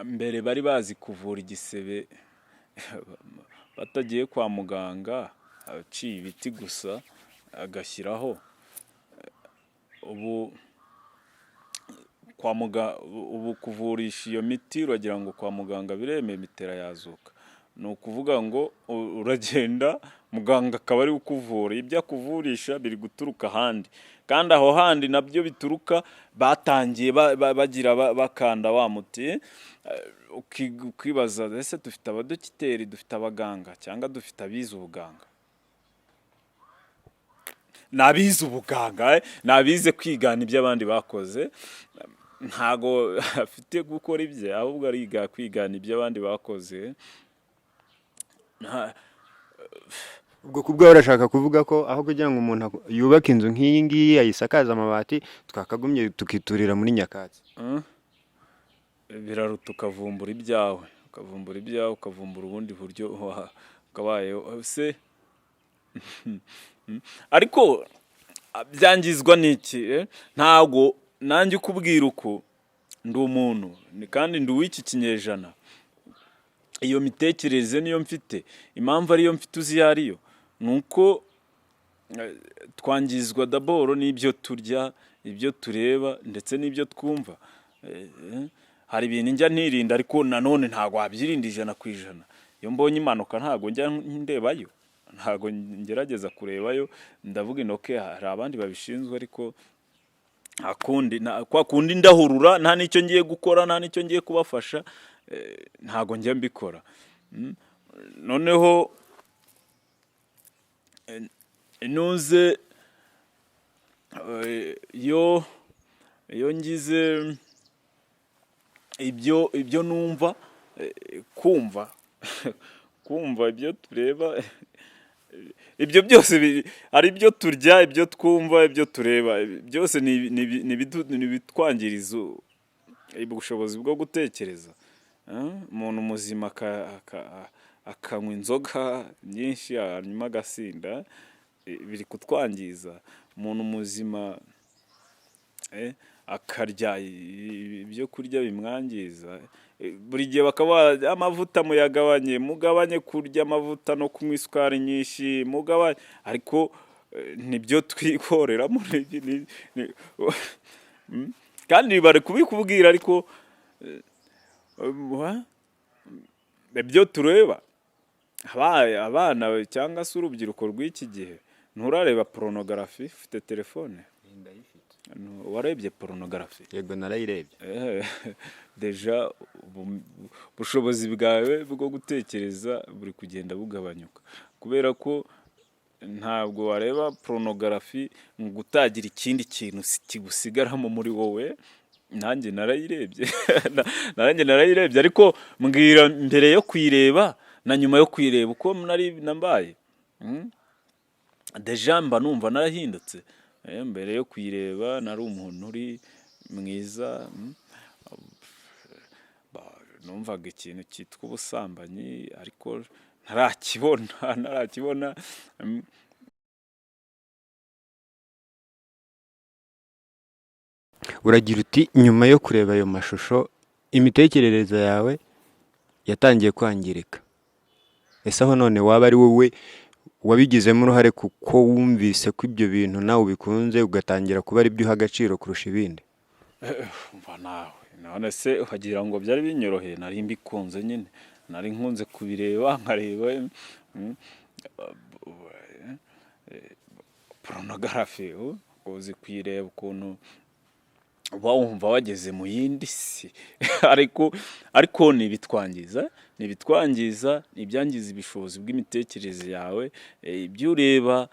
mbere bari bazi kuvura igisebe batagiye kwa muganga, aciye ibiti gusa agashyiraho. Ubu kwa ubu kuvurisha iyo miti uragira ngo kwa muganga biremewe, imitera yazuka. Ni ukuvuga ngo uragenda muganga akaba ari ukuvura, ibyo akuvurisha biri guturuka ahandi, kandi aho handi nabyo bituruka batangiye bagira bakanda wa muti. Ukibaza ese dufite abadogiteri, dufite abaganga, cyangwa dufite abize ubuganga? Ni abize ubuganga, ni abize kwigana ibyo abandi bakoze. Ntago afite gukora ibye, ahubwo ariga kwigana ibyo abandi bakoze. Ubwo ku bwawe urashaka kuvuga ko aho kugira ngo umuntu yubake inzu nk'iyi ngiyi ayisakaze amabati, twakagumye tukiturira muri nyakatsi? Biraruta ukavumbura ibyawe, ukavumbura ibyawe, ukavumbura ubundi buryo wakabayeho se. Ariko byangizwa n'iki, eh? Ntago nanjye ukubwira uko ndi umuntu, kandi ndi uw'iki kinyejana. Iyo mitekerereze niyo mfite. Impamvu ariyo mfite uzi iyo ariyo? Ni uko twangizwa d'abord n'ibyo turya, ibyo tureba, ndetse n'ibyo twumva. Hari ibintu njya ntirinda, ariko nanone ntabwo wabyirinda 100%. Iyo mbonye impanuka ntabwo njya ndebayo, ntabwo ngerageza kurebayo. Ndavuga inoke hari abandi babishinzwe, ariko akundi kwa kundi ndahurura, nta n'icyo ngiye gukora, nta n'icyo ngiye kubafasha, ntabwo njya mbikora. Noneho nuze iyo ngize ibyo numva, kumva ibyo tureba, ibyo byose ari ibyo turya, ibyo twumva, ibyo tureba, byose ni ibitwangiriza ubushobozi bwo gutekereza. Umuntu muzima akanywa inzoga nyinshi hanyuma agasinda, biri kutwangiza. Umuntu muzima akarya ibyo kurya bimwangiza. Buri gihe bakaba amavuta muyagabanye, mugabanye kurya amavuta no kunywa isukari nyinshi, mugabanye, ariko nibyo twikoreramo. Kandi bari kubikubwira, ariko ibyo tureba, abana cyangwa se urubyiruko rw'iki gihe, nturareba pornography? Ufite telefone, warebye pornography? Yego, narayirebye. Déjà ubushobozi bwawe bwo gutekereza buri kugenda bugabanyuka, kubera ko ntabwo wareba pornography ngo utagira ikindi kintu kigusigaramo muri wowe. Nanjye narayirebye, nanjye narayirebye, ariko mbwira mbere yo kuyireba na nyuma yo kuyireba uko nari nambaye. Déjà mba numva narahindutse. Mbere yo kuyireba nari umuntu uri mwiza. Numvaga ikintu cyitwa ubusambanyi, ariko ntarakibona, ntarakibona. Uragira uti nyuma yo kureba ayo mashusho imitekerereze yawe yatangiye kwangirika. Ese aho none waba ari wowe wabigizemo uruhare, kuko wumvise ko ibyo bintu nawe ubikunze, ugatangira kuba ari byo uha agaciro kurusha ibindi? Umva nawe, none se ukagira ngo byari binyoroheye? Nari mbikunze nyine, nari nkunze kubireba, nkareba pornography, uzi kuyireba ukuntu uba wumva wageze mu yindi si. Ariko ni ibitwangiza, ni ibitwangiza, ni ibyangiza ubushobozi bw'imitekerereze yawe, ibyo ureba,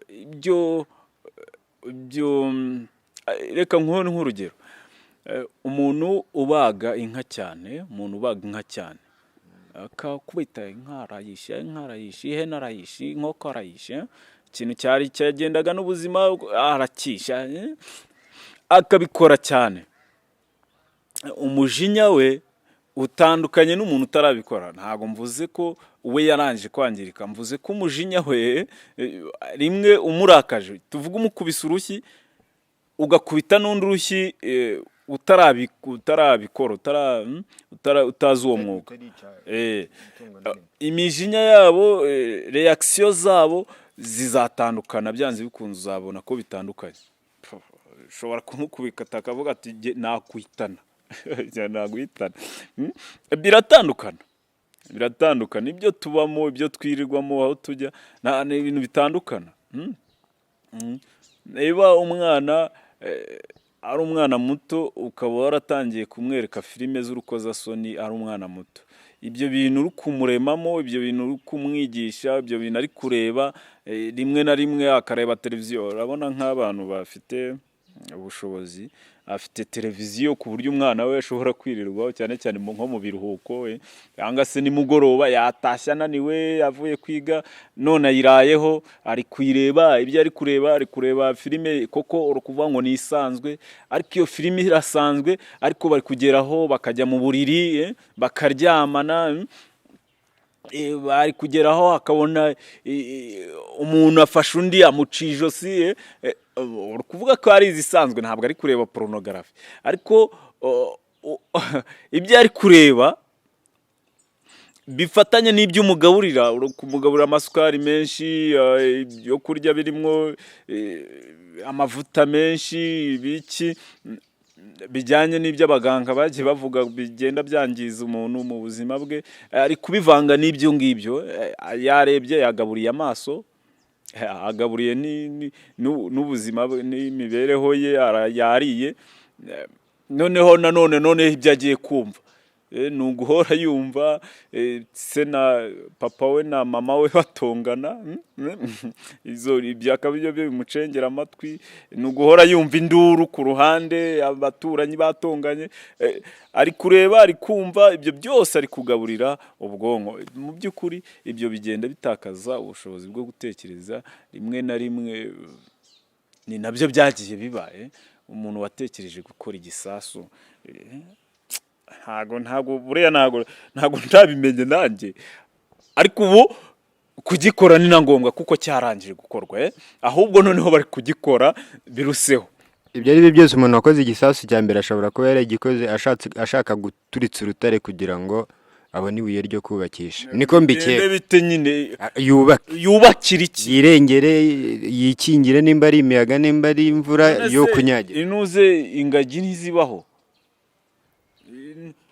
ibyo. Reka nkuhe nk'urugero. Umuntu ubaga inka cyane, umuntu ubaga inka cyane, akakubita inka arayisha, inka arayisha, ihene arayisha, inkoko arayisha, ikintu cyari cyagendaga n'ubuzima arakisha, akabikora cyane, umujinya we Utandukanye n'umuntu utarabikora. Ntabwo mvuze ko we yarangije kwangirika, mvuze ko umujinya we, rimwe umurakaje, tuvuge umukubise urushyi, ugakubita n'undi urushyi, utarabikora, utazi uwo mwuga, imijinya yabo, réaction zabo zizatandukana byanze bikunze. Uzabona ko bitandukanye. Ushobora kumukubita akavuga ati: "Jye nakwitana, naguhitana." Biratandukana, biratandukana. Ibyo tubamo, ibyo twirirwamo, aho tujya, ni ibintu bitandukana. Niba umwana ari umwana muto, ukaba waratangiye kumwereka filime z'urukozasoni ari umwana muto, ibyo bintu uri kumuremamo, ibyo bintu uri kumwigisha, ibyo bintu ari kureba, rimwe na rimwe akareba televiziyo. Urabona nk'abantu bafite ubushobozi, afite televiziyo ku buryo umwana we ashobora kwirirwaho, cyane cyane nko mu biruhuko, cyangwa se nimugoroba yatashye ananiwe avuye kwiga, none ayirayeho ari kuyireba. Ibyo ari kureba, ari kureba filime koko uri kuvuga ngo ni isanzwe, ariko iyo filime irasanzwe, ariko bari kugeraho bakajya mu buriri, bakaryamana. Bari kugeraho akabona umuntu afashe undi amuca ijosi, uri kuvuga ko ari izisanzwe. Ntabwo ari kureba pornography, ariko ibyo ari kureba bifatanye n'ibyo umugaburira. Uri kumugaburira amasukari menshi, ibyo kurya birimo amavuta menshi, ibiki bijyanye n'ibyo abaganga bagiye bavuga bigenda byangiza umuntu mu buzima bwe, ari kubivanga n'ibyo ngibyo. Yarebye, yagaburiye amaso, agaburiye n'ubuzima bwe n'imibereho ye, yariye. Noneho nanone noneho ibyo agiye kumva, ni uguhora yumva se na papa we na mama we batongana, izo ibyo akaba ibyo bimucengera amatwi. Ni uguhora yumva induru ku ruhande, abaturanyi batonganye. Ari kureba, ari kumva ibyo byose, ari kugaburira ubwonko. Mu by'ukuri ibyo bigenda bitakaza ubushobozi bwo gutekereza rimwe na rimwe. Ni nabyo byagiye bibaye. Umuntu watekereje gukora igisasu, ntago buriya ntago ndabimenye nanjye, ariko ubu kugikora ni na ngombwa kuko cyarangije gukorwa. Ahubwo noneho bari kugikora biruseho. Ibyo ari byo byose, umuntu wakoze igisasu cya mbere ashobora kuba yaragikoze ashatse, ashaka guturitsa urutare kugira ngo abone ibuye ryo kubakisha. Niko Bigende mbikeka. bite nyine? Yubake. Yubakira iki? Yirengere, yikingire, nimba ari imiyaga, nimba ari imvura None yo se, kunyagira. Inuze ingagi ntizibaho,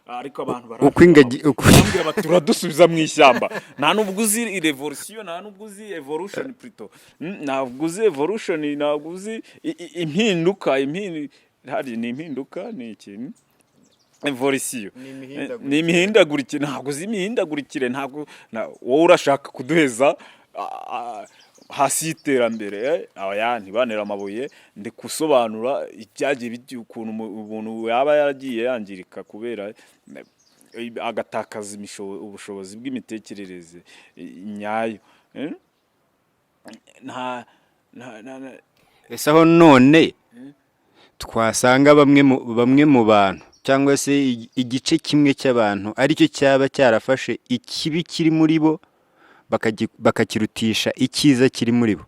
ariko abantu Uko ingagi uko barambwira bati: "Uradusubiza mu ishyamba." Nta nubwo uzi revolution, nta nubwo uzi evolution plutôt. Ntabwo uzi evolution, ntabwo uzi impinduka. Hari ni impinduka, ni ikintu evolution. Ni imihindagurikire. Ntabwo uzi imihindagurikire, ntabwo wowe urashaka kuduheza hasi y'iterambere. Oya, ntibanere amabuye. Ndi gusobanura ibyagiye ukuntu umuntu yaba yaragiye yangirika kubera agatakaza ubushobozi bw'imitekerereze nyayo. Nta Ese aho none twasanga bamwe mu bantu, cyangwa se igice kimwe cy'abantu, aricyo cyaba cyarafashe ikibi kiri muri bo bakakirutisha icyiza kiri muri bo?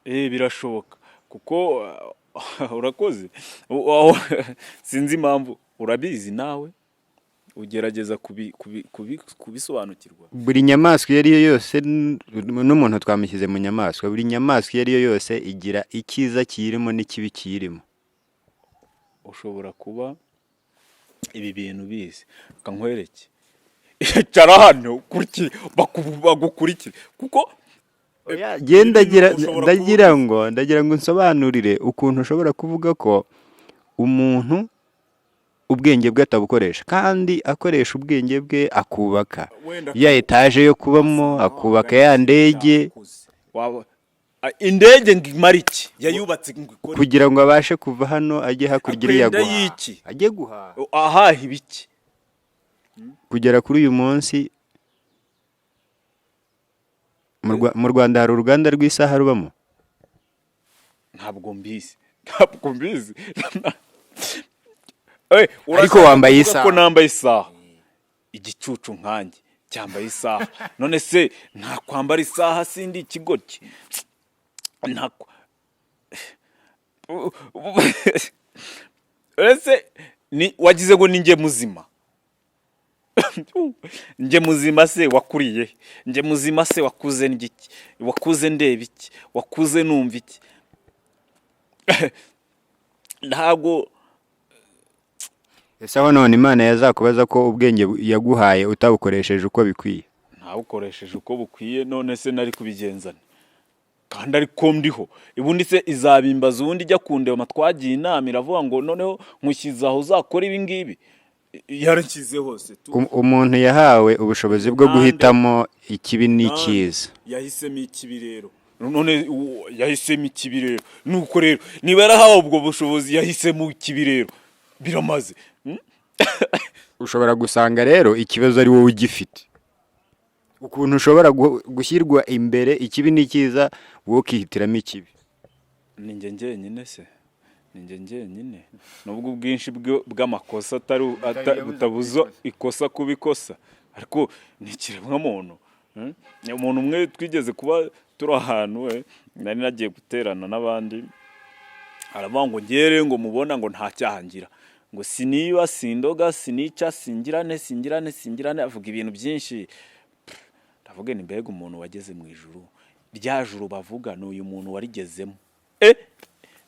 Birashoboka kuko urakoze. Sinzi impamvu urabizi, nawe ugerageza kubisobanukirwa. Buri nyamaswa iyo ari yo yose, n'umuntu twamushyize mu nyamaswa, buri nyamaswa iyo ari yo yose igira icyiza kiyirimo n'ikibi kiyirimo. Ushobora kuba ibi bintu bizi. Reka nkwereke, icara hano bagukurikire kuko Oya, njye ndagira ushobora ndagira ngo ndagira ngo nsobanurire ukuntu ushobora kuvuga ko umuntu ubwenge bwe atabukoresha, kandi akoresha ubwenge bwe akubaka Wenda ya etaje yo kubamo, akubaka ya ndege. Waba indege ngo imara iki? Yayubatse ngo ikore iki? Kugira ngo abashe kuva hano ajye hakurya iriya Akwenda guhaha. y'iki? Ajye guhaha. Ahaha ibiki? Kugera kuri uyu munsi mu Rwanda hari uruganda rw'isaha rubamo? Ntabwo mbizi, ntabwo mbizi. Ariko Urashaka wambaye kuvuga isaha. ko nambaye isaha? Igicucu nkanjye cyambaye isaha? None se nta kwambara isaha sindi ikigoryi? Nta ese ni wagize ngo ni njye muzima? Njye muzima se wakuriye he? Njye muzima se wakuze ndya iki? Wakuze ndeba iki? Wakuze numva iki? Ntabwo Ese aho none Imana yazakubaza ko ubwenge yaguhaye utabukoresheje uko bikwiye? Ntawukoresheje uko bukwiye. None se nari kubigenzana kandi ariko ndiho? Ubundi se izabimbaza? Ubundi ijya kundeba twagiye inama, iravuga ngo noneho nkushyize aho uzakora ibi ngibi. Yaranshyize hose tu. Umuntu yahawe ubushobozi bwo Nande. guhitamo ikibi n'icyiza. Yahisemo ikibi rero. None yahisemo ikibi rero. Nuko rero niba yarahawe ubwo bushobozi, yahisemo ikibi rero, biramaze. Ushobora gusanga rero ikibazo ari wowe ugifite, ukuntu ushobora gushyirwa imbere ikibi n'icyiza, wowe ukihitiramo ikibi. Ni njye njyenyine se? Ni njye njyenyine? Nubwo ubwinshi bw'amakosa atari butabuza ikosa kuba ikosa, ariko ni ikiremwamuntu. Umuntu umwe twigeze kuba turi ahantu, nari nagiye guterana n'abandi, aravuga ngo ngere ngo mubona ngo nta cyaha ngira, ngo siniba, sindoga, sinica, singirane, singirane, singirane, avuga ibintu byinshi. Ndavuga ni mbega umuntu wageze mu ijuru! Rya juru bavuga ni uyu muntu warigezemo.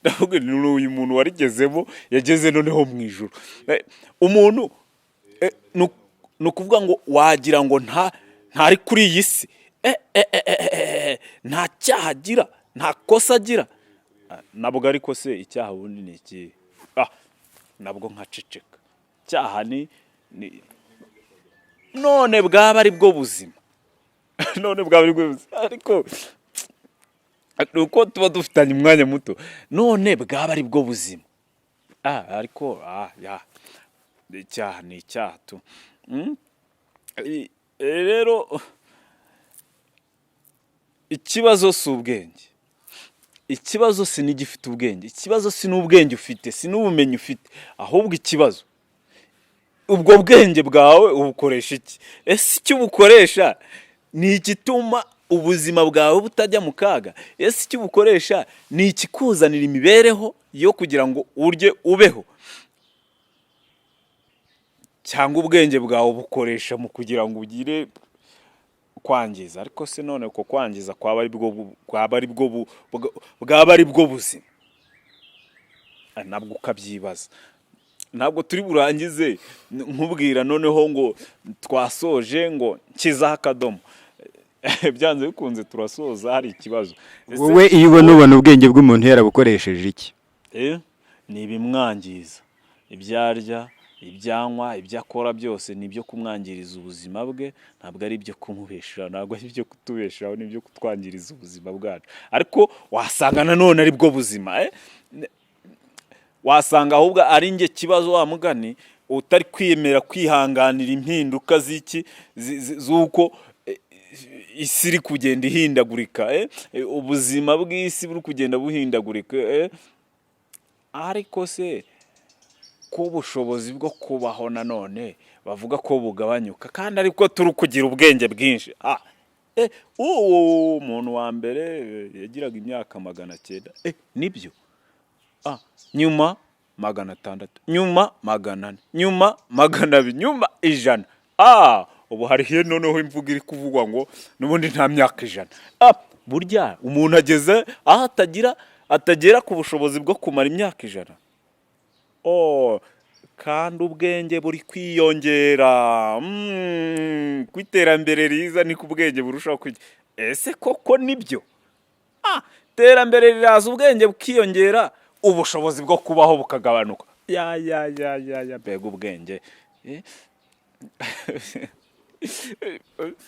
Ndavuga ni uyu muntu warigezemo, yageze noneho mu ijuru. Umuntu ni ukuvuga ngo wagira ngo ntari kuri iyi si. Nta cyaha agira, nta kosa agira. Nabwo ariko se icyaha ubundi ni iki? Nabwo nkaceceka. Icyaha ni none bwaba ari bwo buzima, none bwaba ari bwo buzima, ariko ni uko tuba dufitanye umwanya muto. None bwaba ari bwo buzima? Ariko ya icyaha ni icyaha tu. Rero ikibazo si ubwenge, ikibazo si n'igifite ubwenge, ikibazo si n'ubwenge ufite, si n'ubumenyi ufite, ahubwo ikibazo ubwo bwenge bwawe ubukoresha iki? Ese icyo ubukoresha ni igituma ubuzima bwawe butajya mu kaga? Ese icyo ubukoresha ni ikikuzanira imibereho yo kugira ngo urye ubeho, cyangwa ubwenge bwawe ubukoresha mu kugira ngo ugire kwangiza? Ariko se none uko kwangiza kwaba ari bwo buzima? Nabwo ukabyibaza. Ntabwo turi burangize nkubwira noneho ngo twasoje, ngo nshyizeho akadomo. Byanze bikunze turasoza hari ikibazo. Wowe iyo ubona ubwenge bw'umuntu yarabukoresheje iki? Ni ibimwangiza. Ibyo arya, ibyo anywa, ibyo akora byose ni ibyo kumwangiriza ubuzima bwe, ntabwo ari ibyo kumubeshaho, ntabwo ari ibyo kutubeshaho, ni ibyo kutwangiriza ubuzima bwacu. Ariko wasanga nanone ari bwo buzima. Wasanga ahubwo ari njye kibazo, wa mugani utari kwiyemera kwihanganira impinduka z'iki z'uko isi iri kugenda ihindagurika, ubuzima bw'isi buri kugenda buhindagurika. Ariko se ko ubushobozi bwo kubaho nanone bavuga ko bugabanyuka, kandi ariko turi kugira ubwenge bwinshi? Uwo muntu wa mbere yagiraga imyaka 900, nibyo. Nyuma 600, nyuma 400, nyuma 200, nyuma 100. Ubu hariho noneho imvugo iri kuvugwa ngo n'ubundi nta myaka 100. Burya umuntu ageze aho atagera ku bushobozi bwo kumara imyaka 100. Oh, kandi ubwenge buri kwiyongera. Ku iterambere riza niko ubwenge burushaho kujya. Ese koko nibyo? Iterambere riraza, ubwenge bukiyongera, ubushobozi bwo kubaho bukagabanuka. Ya ya ya ya ya, mbega ubwenge!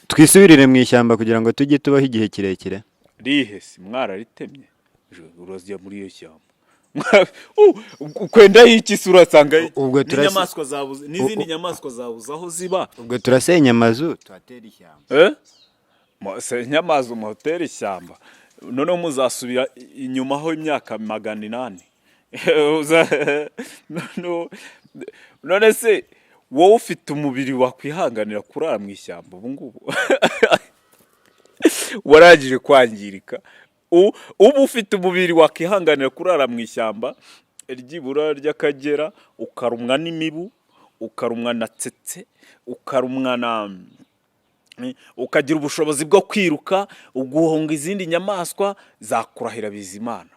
Twisubirire mu ishyamba kugira ngo tujye tubaho igihe kirekire. Rihe si mwararitemye? Urazya muri iyo shyamba ukwenda y'iki se? Urasanga Ubwo n'inyamaswa zabuze, n'izindi nyamaswa zabuze aho ziba. Ubwo turasenya amazu tuhatera ishyamba. Senya amazu muhotera ishyamba, noneho muzasubira inyuma aho imyaka 800. None se wowe ufite umubiri wakwihanganira kurara mu ishyamba ubu ngubu warangije kwangirika? Uba ufite umubiri wakwihanganira kurara mu ishyamba ryibura ry'Akagera, ukarumwa n'imibu, ukarumwa na tsetse, ukarumwa na ukagira ubushobozi bwo kwiruka uguhunga izindi nyamaswa zakurahira Bizimana?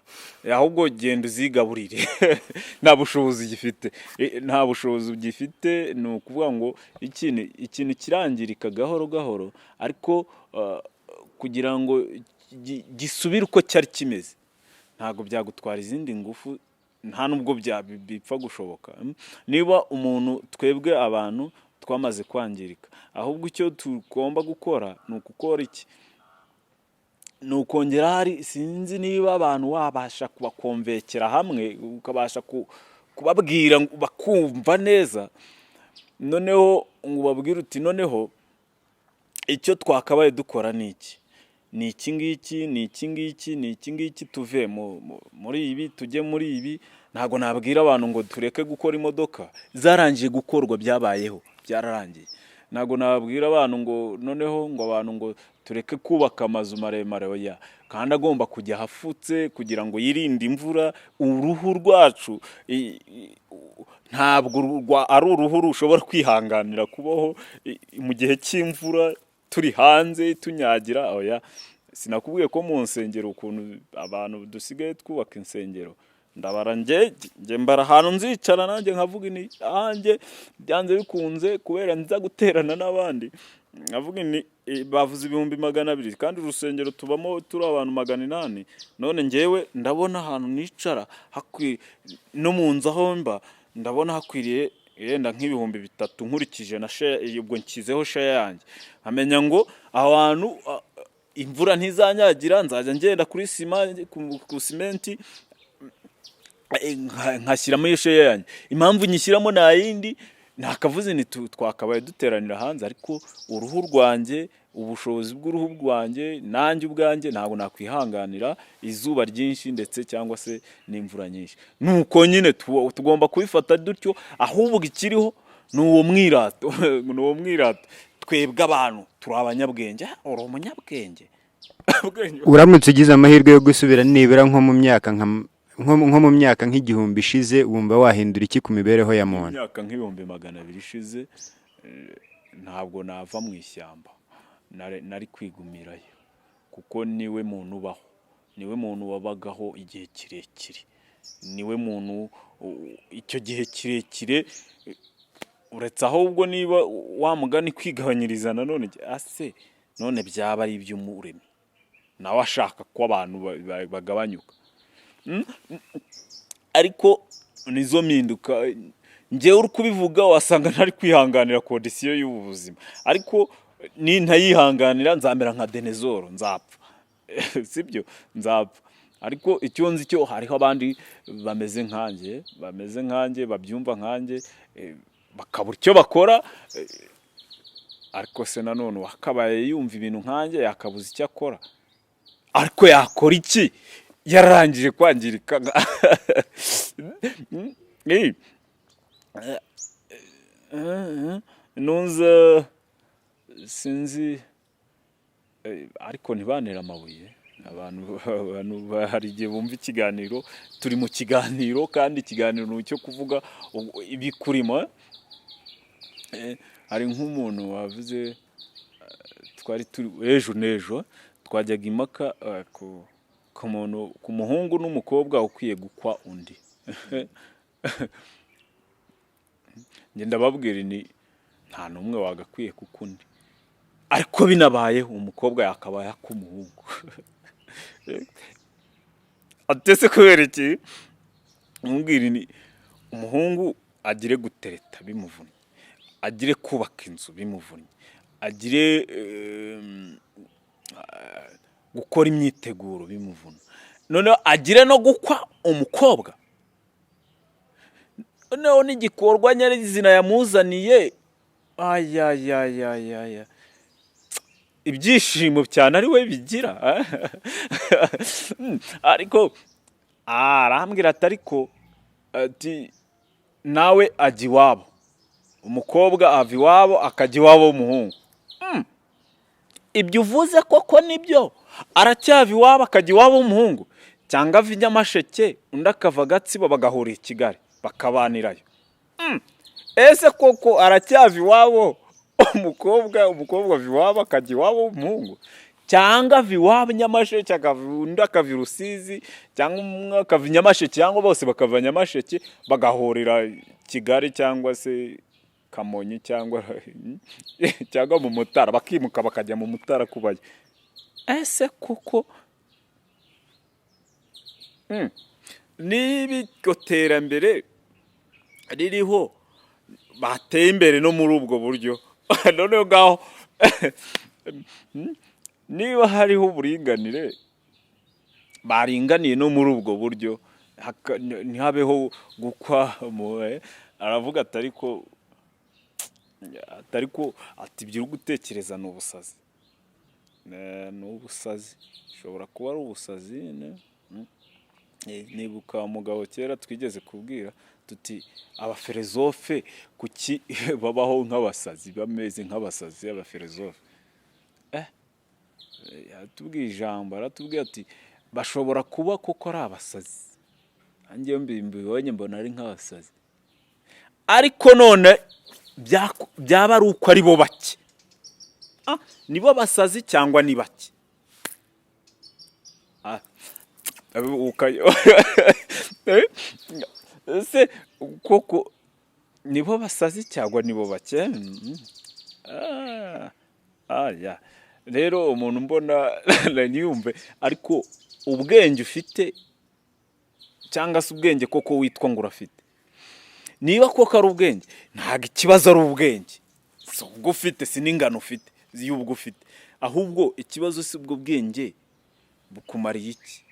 Ahubwo genda uzigaburire, nta bushobozi gifite. Nta bushobozi ugifite. Ni ukuvuga ngo ikintu kirangirika gahoro gahoro, ariko kugira ngo gisubire uko cyari kimeze ntabwo byagutwara izindi ngufu, nta nubwo bipfa gushoboka. Niba umuntu, twebwe abantu twamaze kwangirika, ahubwo icyo tugomba gukora ni ugukora iki? Ni ukongera, hari, sinzi niba abantu wabasha kubakonvekera hamwe, ukabasha kubabwira ngo bakumva neza, noneho ngo ubabwire uti: "Noneho icyo twakabaye dukora ni iki, ni iki ngiki, ni iki ngiki, ni iki ngiki, tuve muri ibi tujye muri ibi." Ntabwo nabwira abantu ngo tureke gukora imodoka zarangije gukorwa, byabayeho, byararangiye. Ntabwo nabwira abantu ngo noneho ngo abantu ngo tureke kubaka amazu maremare, oya, kandi agomba kujya ahafutse kugira ngo yirinde imvura. Uruhu rwacu ntabwo ari uruhu rushobora kwihanganira kubaho mu gihe cy'imvura turi hanze tunyagira, oya. Sinakubwiye ko mu nsengero, ukuntu abantu dusigaye twubaka insengero? Ndabara njye mbara ahantu nzicara nanjye nkavuga ni ahanjye byanze bikunze, kubera nza guterana n'abandi, nkavuga ni bavuze 200,000 kandi urusengero tubamo turi abantu 800. None njyewe ndabona ahantu nicara hakwiye, no mu nzu aho mba ndabona hakwiriye yenda nk'3000, nkurikije na share, ubwo nshyizeho share yanjye, nkamenya ngo aho hantu imvura ntizanyagira, nzajya ngenda kuri sima, ku simenti, nkashyiramo iyo share yanjye. Impamvu nyishyiramo nta yindi, nakavuze ni twakabaye duteranira hanze, ariko uruhu rwanjye, ubushobozi bw'uruhu rwanjye, nanjye ubwanjye ntabwo nakwihanganira izuba ryinshi ndetse cyangwa se n'imvura nyinshi. Nuko nyine tugomba kubifata dutyo. Ahubwo ikiriho ni uwo mwirato, ni uwo mwirato: twebwe abantu turi abanyabwenge. Ah, uri umunyabwenge. Uramutse ugize amahirwe yo gusubira nibura nko mu myaka nk'1000 ishize, wumva wahindura iki ku mibereho ya muntu? Imyaka nk'200,000 ishize, ntabwo nava mu ishyamba. Nari kwigumirayo, kuko niwe muntu ubaho, niwe muntu wabagaho igihe kirekire, niwe muntu icyo gihe kirekire, uretse ahubwo niba wa mugani kwigabanyiriza nanone ase none byaba ari iby'umuremyi nawe ashaka ko abantu bagabanyuka. Ariko nizo mpinduka njyewe uri kubivuga, wasanga ntari kwihanganira condition y'ubu buzima, ariko nintayihanganira nzamera nka dinosaure, nzapfa, sibyo? Nzapfa. Ariko icyo nzi cyo, hariho abandi bameze nkanjye, babyumva nkanjye, bakabura icyo bakora. Ariko se nanone wakabaye yumva ibintu nkanjye yakabuze icyo akora, ariko yakora iki yararangije kwangirika? Nunze sinzi, ariko ntibantere amabuye abantu. Abantu hari igihe bumva ikiganiro, turi mu kiganiro, kandi ikiganiro ni icyo kuvuga ibikurimo. Hari nk'umuntu wavuze, twari turi ejo n'ejo twajyaga impaka ku muntu, ku muhungu n'umukobwa ukwiye gukwa undi. Njye ndababwira ni nta n'umwe wagakwiye kuko undi, ariko binabayeho umukobwa yakabaye ak'umuhungu. Atese kubera iki? Mubwira ni umuhungu agire gutereta bimuvunnye, agire kubaka inzu bimuvunnye, agire gukora imyiteguro bimuvuna, noneho agire no gukwa umukobwa, noneho n'igikorwa nyirizina yamuzaniye, ayayayaya, ibyishimo cyane ari we bigira. Ariko arambwira ati ariko Ati nawe ajya iwabo, umukobwa ava iwabo akajya iwabo w'umuhungu. Ibyo uvuze koko nibyo? Aracyava iwabo akajya iwabo w'umuhungu, cyangwa ava i Nyamasheke undi akava Gatsibo, bagahurira i Kigali bakabanirayo? Ese koko aracyava iwabo umukobwa ava iwabo akajya iwabo w'umuhungu, cyangwa ava iwabo i Nyamasheke undi akava i Rusizi, cyangwa umwe akava i Nyamasheke, cyangwa bose bakava Nyamasheke bagahurira Kigali cyangwa se Kamonyi cyangwa mu Mutara, bakimuka bakajya mu Mutara kubayo? Ese koko niba iryo terambere ririho, bateye imbere no muri ubwo buryo, noneho ngaho niba hariho uburinganire, baringaniye no muri ubwo buryo, ntihabeho gukwa. Aravuga ati ariko ati ibyo uri gutekereza ni ubusazi. Ni ubusazi, bishobora kuba ari ubusazi. Nibuka umugabo kera twigeze kubwira tuti: "Abafilozofe kuki babaho nk'abasazi, bameze nk'abasazi abafilozofe?" Yatubwiye ijambo, aratubwira ati: "Bashobora kuba koko ari abasazi." Nanjye iyo mbibonye mbona ari nk'abasazi, ariko none byaba ari uko ari bo bake. Nibo basazi cyangwa ni bake? Ese koko nibo basazi cyangwa nibo bake? Ya. Rero umuntu mbona ntiyumve, ariko ubwenge ufite cyangwa se ubwenge koko witwa ngo urafite, niba koko ari ubwenge, ntabwo ikibazo ari ubwenge, si ubwo ufite, si n'ingano ufite y'ubwo ufite, ahubwo ikibazo si ubwo bwenge bukumariye iki,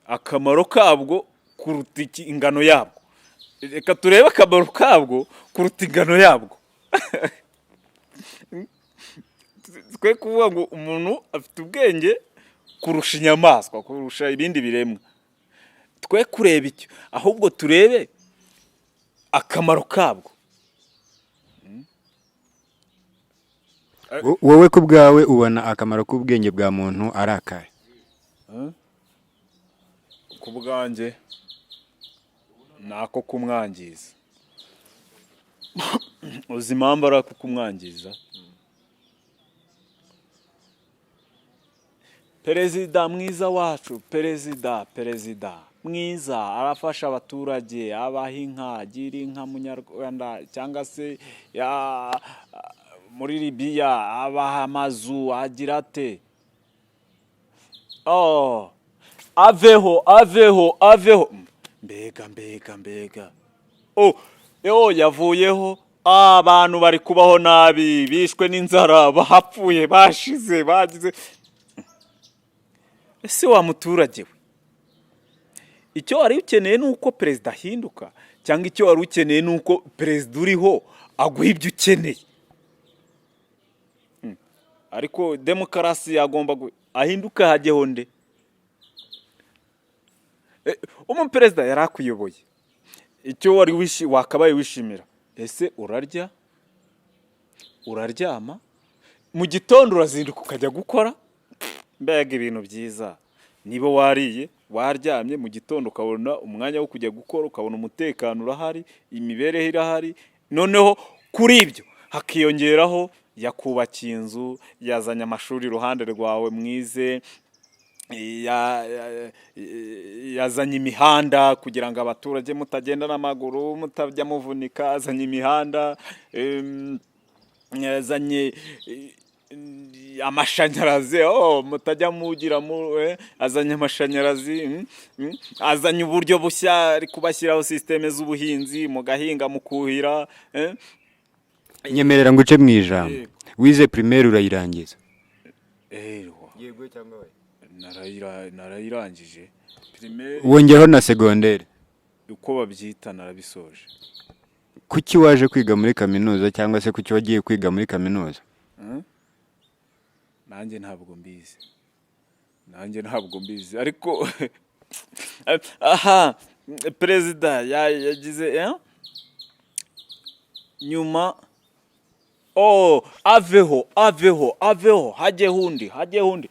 akamaro kabwo kuruta iki ingano yabwo. Reka turebe akamaro kabwo kuruta ingano yabwo. Twe kuvuga ngo umuntu afite ubwenge kurusha inyamaswa, kurusha ibindi biremwa, twe kureba icyo, ahubwo turebe akamaro kabwo. Wowe ku bwawe ubona akamaro k'ubwenge bwa muntu ari akahe? Ku bwanjye ni ako kumwangiza. Uzi impamvu ari ako kumwangiza? Perezida mwiza wacu, perezida mwiza arafasha abaturage, abaha inka, agira inka munyarwanda, cyangwa se muri Libiya abaha amazu, agira ate? Oh, aveho, aveho, aveho! Mbega, mbega, mbega! Oh, yo yavuyeho, abantu bari kubaho nabi, bishwe n'inzara, bapfuye, bashize, bagize. Ese wa muturage we, icyo wari ukeneye ni uko perezida ahinduka, cyangwa icyo wari ukeneye ni uko perezida uriho aguha ibyo ukeneye? Ariko demokarasi agomba ahinduka hajyeho nde? Umuperezida yari akuyoboye, icyo wari wakabaye wishimira, ese urarya, uraryama, mu gitondo urazinduka ukajya gukora? Mbega ibintu byiza! Niba wariye, waryamye, mu gitondo ukabona umwanya wo kujya gukora, ukabona umutekano urahari, imibereho irahari, noneho kuri ibyo hakiyongeraho yakubakiye inzu, yazanye amashuri iruhande rwawe mwize, yazanye imihanda kugira ngo abaturage mutagenda n'amaguru, mutajya muvunika, azanye imihanda, yazanye amashanyarazi, oh, mutajya mugira azanye amashanyarazi, azanye uburyo bushya, ari kubashyiraho système z'ubuhinzi, mugahinga, mukuhira. Nyemerera nguce mu ijambo. Yego. Wize primaire urayirangiza? Yego cyangwa narayirangije primaire. Wongeraho na secondaire? Uko babyita, narabisoje. Kuki waje kwiga muri kaminuza, cyangwa se kuki wagiye kwiga muri kaminuza? Nanjye ntabwo mbizi, nanjye ntabwo mbizi, ariko aha Perezida yagize nyuma, oh, aveho, aveho, aveho, hajyeho undi, hajyeho undi.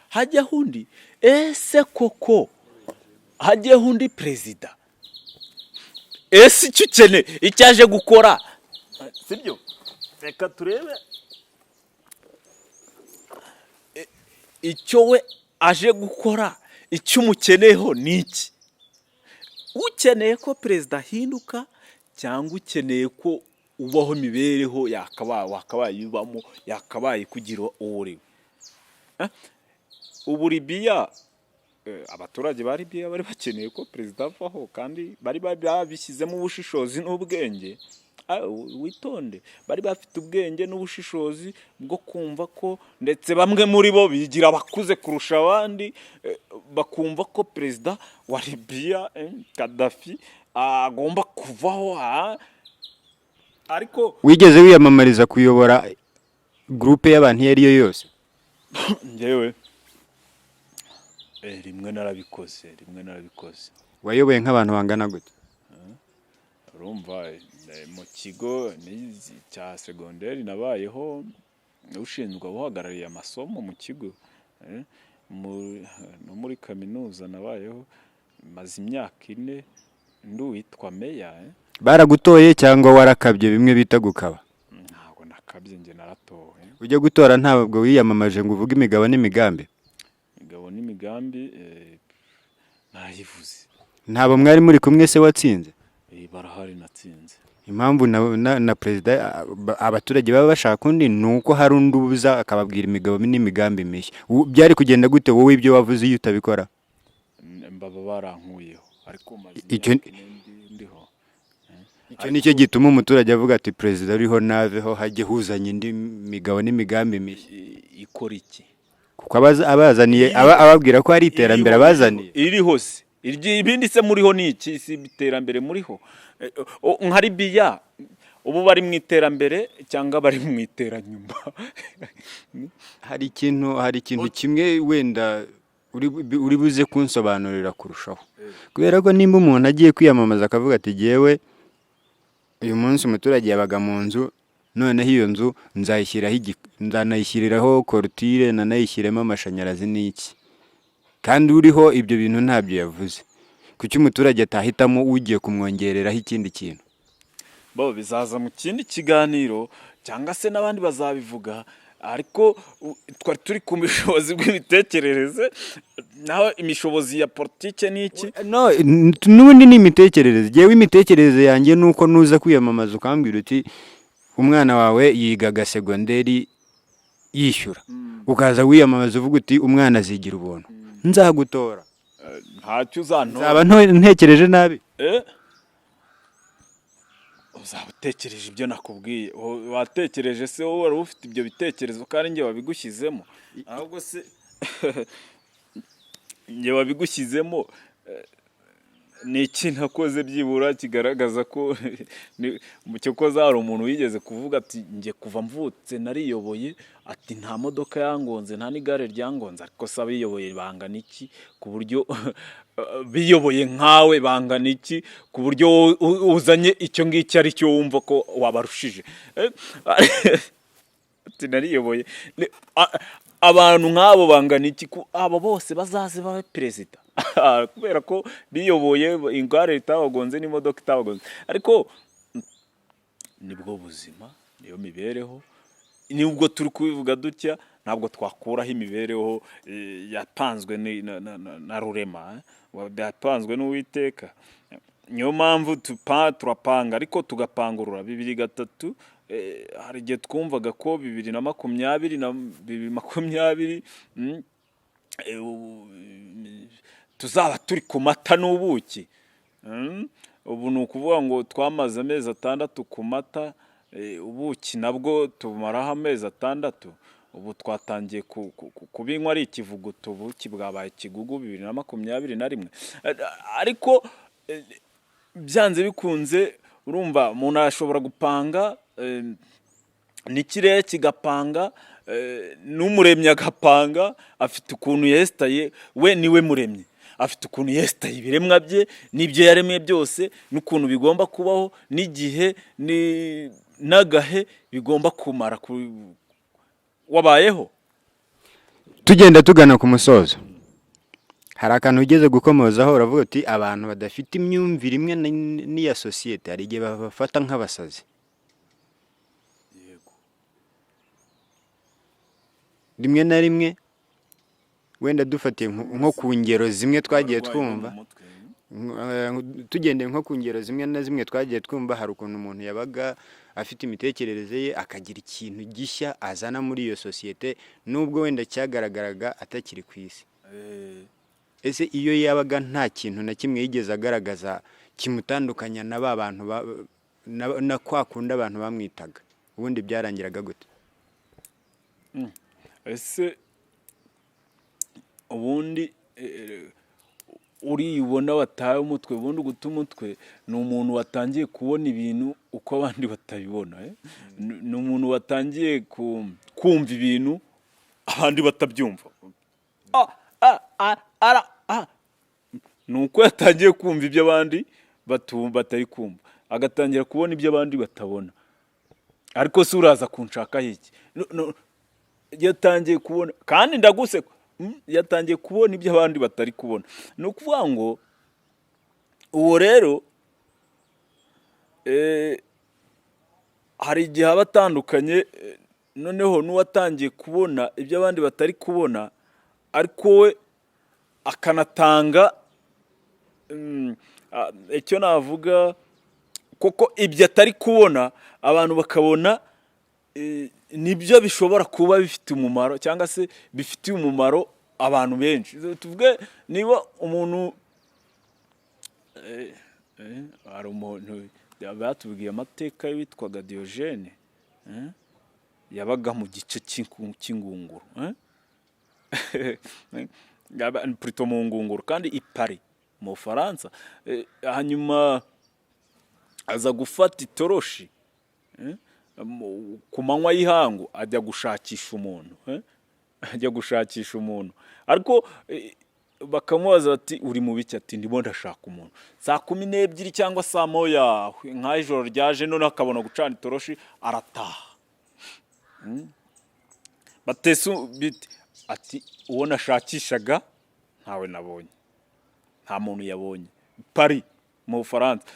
Hajyaho undi. Ese koko hajyeho undi perezida? Ese icyo ukeneye, icyo aje gukora, sibyo? Reka turebe icyo we aje gukora. Icyo umukeneyeho ni iki? Ukeneye ko perezida ahinduka, cyangwa ukeneye ko ubaho imibereho yakabaye wakabaye ubamo, yakabaye kugira uwo uri we? Ubu Libiya, abaturage ba Libiya bari bakeneye ko perezida avaho, kandi bari babishyizemo ubushishozi n'ubwenge. Witonde, bari bafite ubwenge n'ubushishozi bwo kumva ko, ndetse bamwe muri bo bigira abakuze kurusha abandi, bakumva ko perezida wa Libiya, Gaddafi, agomba kuvaho, ariko Wigeze wiyamamariza kuyobora groupe y'abantu iyo ari yo yose? Njyewe rimwe narabikoze, rimwe narabikoze. Wayoboye nk'abantu bangana gute? Urumva, mu kigo cya segonderi nabayeho ushinzwe uhagarariye amasomo mu kigo, no muri kaminuza nabayeho, maze imyaka 4 ndi uwitwa meya. Baragutoye cyangwa warakabye, bimwe bita gukaba? Ntabwo nakabye, njye naratowe. Ujya gutora ntabwo wiyamamaje ngo uvuge imigabo n'imigambi? Imigabo n'imigambi narayivuze. Ntabwo mwari muri kumwe se watsinze? Barahari, natsinze. Impamvu na perezida abaturage baba bashaka undi ni uko hari undi uza akababwira imigabo n'imigambi mishya. Byari kugenda gute wowe ibyo wavuze iyo utabikora? Baba barankuyeho, ariko maze imyaka 4 ndiho. Icyo nicyo gituma umuturage avuga ati: "Perezida uriho naveho, hajye huzanye indi migabo n'imigambi mishya." Ikora iki? Kuko abazaniye, ababwira ko hari iterambere abazaniye. Iriho se? Ibindi se muriho ni iki? Si iterambere muriho? Nka Libiya ubu bari mu iterambere cyangwa bari mu iteranyuma? Hari ikintu kimwe wenda uri buze kunsobanurira kurushaho, kubera ko nimba umuntu agiye kwiyamamaza akavuga ati: "Jyewe uyu munsi umuturage yabaga mu nzu, noneho iyo nzu nzayishyiraho nzanayishyiriraho clôture, nanayishyiremo amashanyarazi n'iki", kandi uriho ibyo bintu ntabyo yavuze, kuki umuturage atahitamo ugiye kumwongereraho ikindi kintu? Bo bizaza mu kindi kiganiro, cyangwa se n'abandi bazabivuga, ariko twari turi ku bushobozi bw'imitekerereze, naho imishobozi ya politike ni iki? No, n'ubundi ni imitekerereze. Jyewe imitekerereze yanjye ni uko nuza kwiyamamaza ukambwira uti umwana wawe yigaga segonderi yishyura, ukaza wiyamamaza uvuga uti umwana azigira ubuntu, nzagutora. Ntacyo uzantora. Nzaba ntekereje nabi? Uzaba utekereje ibyo nakubwiye. Watekereje se wowe wari ufite ibyo bitekerezo kandi njye wabigushyizemo? Ahubwo se njye wabigushyizemo, ni iki nakoze byibura kigaragaza ko cyokoze hari umuntu wigeze kuvuga ati: "Njye kuva mvutse nariyoboye", ati: "Nta modoka yangonze, nta n'igare ryangonze." Ariko se abiyoboye bangana iki, ku buryo biyoboye nkawe bangana iki, ku buryo wowe uzanye icyo ngicyo ari cyo wumva ko wabarushije? Ati: "Nariyoboye." Abantu nk'abo bangana iki? Abo bose bazaze babe perezida kubera ko biyoboye, igare ritabagonze n'imodoka itabagonze. Ariko nibwo buzima, niyo mibereho. Nubwo turi kubivuga dutya, ntabwo twakuraho imibereho yapanzwe na Rurema, yapanzwe n'Uwiteka. Niyo mpamvu turapanga, ariko tugapangurura 2 3. Hari igihe twumvaga ko 2020 na 2020 tuzaba turi ku mata n'ubuki. Ubu ni ukuvuga ngo twamaze amezi 6 ku mata, ubuki nabwo tumaraho amezi 6. Ubu twatangiye kubinywa ari ikivuguto, ubuki bwabaye ikigugu 2021. Ariko byanze bikunze, urumva, umuntu arashobora gupanga, n'ikirere kigapanga, n'umuremyi agapanga, afite ukuntu yesitaye, we niwe muremyi. Afite ukuntu yesitaye ibiremwa bye n'ibyo yaremye byose, n'ukuntu bigomba kubaho, n'igihe n'agahe bigomba kumara wabayeho. Tugenda tugana ku musozo, hari akantu ugeze gukomozaho, uravuga uti abantu badafite imyumvire imwe n'iya sosiyete hari igihe babafata nk'abasazi. Yego. Rimwe na rimwe wenda dufatiye nko ku ngero zimwe twagiye Abarwayi bo mu twumva, mutwe. Tugendeye nko ku ngero zimwe na zimwe twagiye twumva, hari ukuntu umuntu yabaga afite imitekerereze ye, akagira ikintu gishya azana muri iyo sosiyete, nubwo wenda cyagaragaraga atakiri ku isi. Ese iyo yabaga nta kintu na kimwe yigeze agaragaza kimutandukanya na ba bantu na kwa kundi abantu bamwitaga, ubundi byarangiraga gute? Ese ubundi uriya ubona wataye umutwe, ubundi guta umutwe ni umuntu watangiye kubona ibintu uko abandi batabibona, eh? Ni umuntu watangiye kumva ibintu abandi batabyumva. Ah, ah, ah, ara, ah. Ni uko yatangiye kumva ibyo abandi batari kumva, agatangira kubona ibyo abandi batabona. Ariko se uraza kunshakaho iki? No, no, yatangiye kubona, kandi ndaguseka, yatangiye kubona ibyo abandi batari kubona. Ni ukuvuga ngo uwo rero hari igihe aba atandukanye noneho n'uwatangiye kubona ibyo abandi batari kubona, ariko we akanatanga icyo navuga koko ibyo atari kubona, abantu bakabona nibyo bishobora kuba bifite umumaro, cyangwa se bifitiye umumaro abantu benshi. Tuvuge niba umuntu hari umuntu batubwiye amateka witwaga Diogene, yabaga mu gice cy'ingunguru, plutôt mu ngunguru, kandi i Paris mu Bufaransa. Hanyuma aza gufata itoroshi ku manywa y'ihangu, ajya gushakisha umuntu, ajya gushakisha umuntu, ariko bakamubaza bati: "Uri mu biki?" Ati: "Ndimo ndashaka umuntu." Saa 12 cyangwa saa 1 nk'aho ijoro ryaje, noneho akabona gucana itoroshi, arataha. Batese biti, ati: "Uwo nashakishaga ntawe nabonye." Nta muntu yabonye, Paris mu Bufaransa.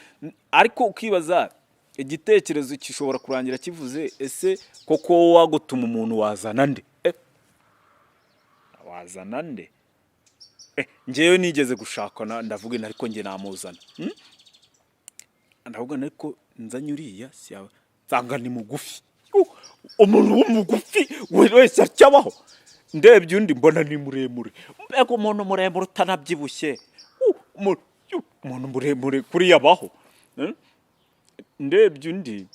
Ariko ukibaza, igitekerezo gishobora kurangira kivuze: ese koko wowe wagutuma umuntu, wazana nde? Wazana nde? Njyewe nigeze gushaka ndavuga nti ariko njye namuzana. Ndavuga nti ariko nzanye uriya siyaba, nsanga ni mugufi. Umuntu w'umugufi wese acyabaho? Ndebye undi mbona ni muremure. Mbega umuntu muremure utanabyibushye! Umuntu muremure kuriya abaho? Ndebye undi,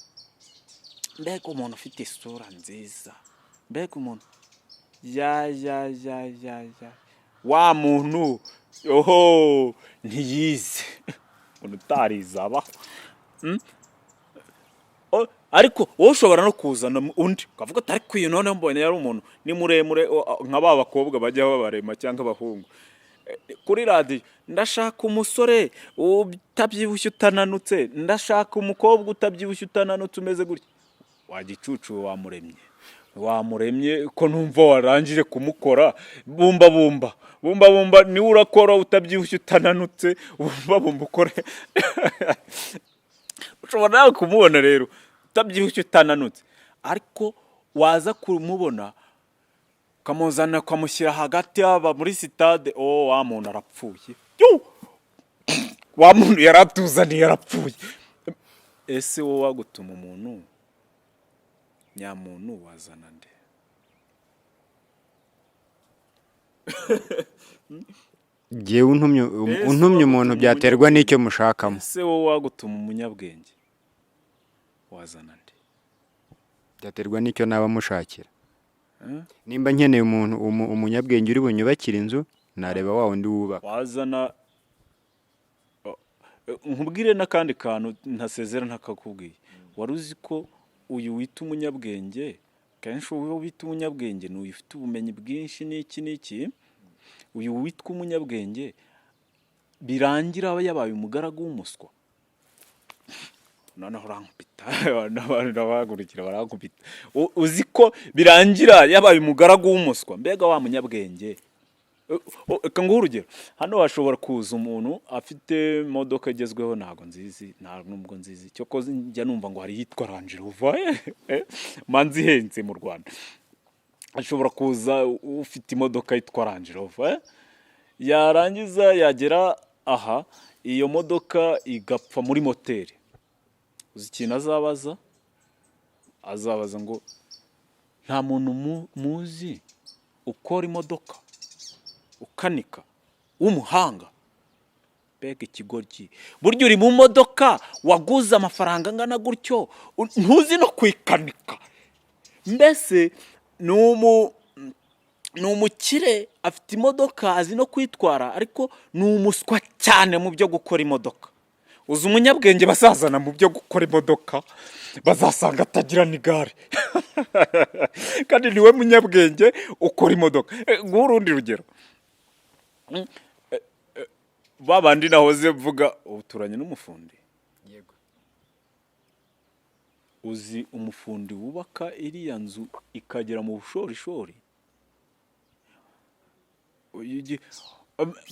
mbega umuntu ufite isura nziza, mbega umuntu ya ya ya ya ya, wa muntu oho ntiyize, umuntu utarize abaho? Ariko wowe ushobora no kuzana undi ukavuga ati: "Ariko uyu noneho mbonye yari umuntu ni muremure," nka ba bakobwa bajya babarema cyangwa abahungu kuri radiyo: "Ndashaka umusore utabyibushye utananutse, ndashaka umukobwa utabyibushye utananutse umeze gutya." Wa gicucu, wamuremye, wamuremye ko numva warangije kumukora? Bumba bumba bumba bumba, niwe urakora utabyibushye utananutse. Bumba bumba ukore. Ushobora nawe kumubona rero utabyibushye utananutse, ariko waza kumubona ukamuzana ukamushyira hagati yaba muri sitade, oh, wa muntu arapfuye. Yu! Wa muntu yaratuzaniye arapfuye. Ese wowe wagutuma umuntu nyamuntu, wazana nde? Jyewe untumye Ese untumye umuntu wagutuma byaterwa n'icyo mushakamo. Ese wowe wagutuma umunyabwenge, wazana nde? Byaterwa n'icyo naba mushakira. Nimba nkeneye umuntu umunyabwenge uri bunyubakire inzu, nareba wa wundi wubaka. Wazana nkubwire n'akandi kantu ntasezera ntakakubwiye. Wari uzi ko uyu wita umunyabwenge, kenshi uwo wita umunyabwenge ni uyu ufite ubumenyi bwinshi n'iki n'iki, uyu witwa umunyabwenge Birangira aba yabaye umugaragu w'umuswa. Noneho urankubita, n'abantu n'abahagurukira barankubita. Uzi ko birangira yabaye umugaragu w'umuswa? Mbega wa munyabwenge! Reka nguhe urugero. Hano hashobora kuza umuntu afite imodoka igezweho, ntabwo nzizi, nta nubwo nzizi, cyokoze njya numva ngo hari iyitwa Range Rover manzi ihenze mu Rwanda. Ashobora kuza ufite imodoka yitwa Range Rover, yarangiza yagera aha, iyo modoka igapfa muri moteri. Uzi ikintu azabaza? Azabaza ngo: "Nta muntu muzi ukora imodoka, ukanika, w'umuhanga?" Mbega ikigoryi! Burya uri mu modoka waguze amafaranga angana gutyo, ntuzi no kuyikanika. Mbese ni umukire, afite imodoka, azi no kwitwara, ariko ni umuswa cyane mu byo gukora imodoka. Uzi umunyabwenge bazazana mu byo gukora imodoka? Bazasanga atagira n'igare, kandi niwe munyabwenge ukora imodoka. Nguhe urundi rugero. Ba bandi nahoze mvuga, uturanye n'umufundi. Yego. Uzi umufundi wubaka iriya nzu ikagera mu bushorishori?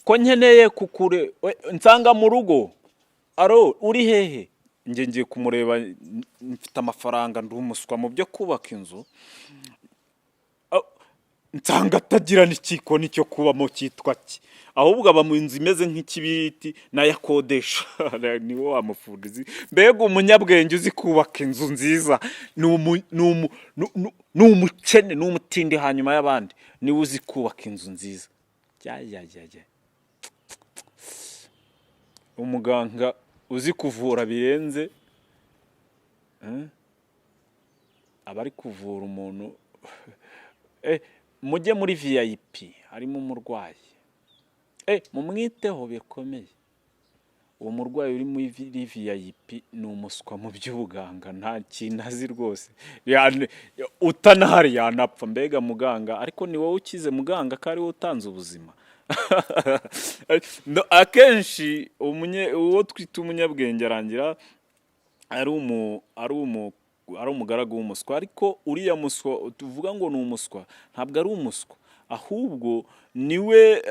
Ko nkeneye kukure nsanga mu rugo, aro uri hehe? Njye ngiye kumureba, mfite amafaranga, ndi umuswa mu byo kubaka inzu. Nsanga atagira n'ikikoni cyo kubamo cyitwa ki, ahubwo aba mu nzu imeze nk'ikibiriti nayo akodesha. Niwe wa mufundi uzi. Mbega umunyabwenge uzi kubaka inzu nziza ni umukene, ni umutindi hanyuma y'abandi, niwe uzi kubaka inzu nziza. Ya ya ya ya! Umuganga uzi kuvura birenze, aba ari kuvura umuntu. Mujye muri VIP harimo umurwayi, mumwiteho bikomeye. Uwo murwayi uri muri VIP ni umuswa mu by'ubuganga, nta kintu azi rwose. Utanahari yanapfa. Mbega muganga! Ariko ni wowe ukize muganga, ko ari wowe utanze ubuzima. No, akenshi uwo twita umunyabwenge arangira ari umugaragu w'umuswa. Ariko uriya muswa tuvuga ngo ni umuswa, ntabwo ari umuswa, ahubwo niwe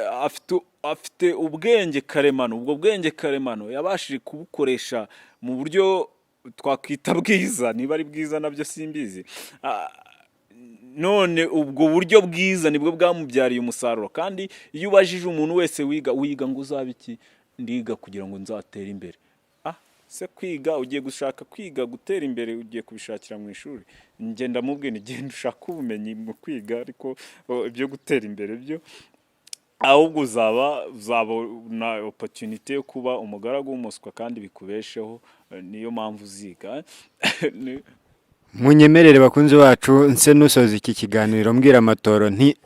afite ubwenge karemano. Ubwo bwenge karemano yabashije kubukoresha mu buryo twakwita bwiza, niba ari bwiza nabyo simbizi. None ubwo buryo bwiza nibwo bwamubyariye umusaruro. Kandi iyo ubajije umuntu wese wiga: "Wiga ngo uzabe iki?" "Ndiga kugira ngo nzatere imbere." Ah, se kwiga ugiye gushaka kwiga gutera imbere, ugiye kubishakira mu ishuri? Ngenda ndamubwira: "Genda ushake ubumenyi mu kwiga, ariko ibyo gutera imbere byo ahubwo uzabona opportunity yo kuba umugaragu w'umuswa kandi bikubesheho." Niyo mpamvu uziga. Munyemerere bakunzi bacu, nse nusoza iki kiganiro mbwira Amatoro nti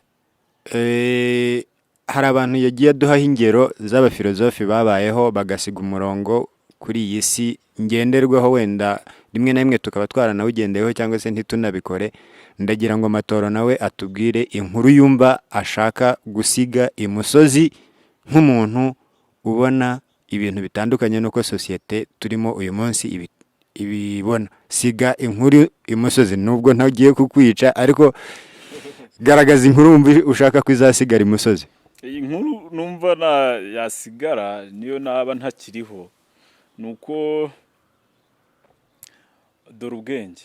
hari abantu yagiye aduhaho ingero z'abafilozofi babayeho bagasiga umurongo kuri iyi si ngenderwaho, wenda rimwe na rimwe tukaba twaranawugendeyeho cyangwa se ntitunabikore. Ndagira ngo Amatoro nawe atubwire inkuru yumva ashaka gusiga imusozi, nk'umuntu ubona ibintu bitandukanye n'uko sosiyete turimo uyu munsi ibibona. Siga inkuru imusozi, nubwo ntagiye kukwica, ariko garagaza inkuru wumva ushaka ko izasigara imusozi. Iyi nkuru numva na yasigara niyo naba ntakiriho ni uko dore ubwenge.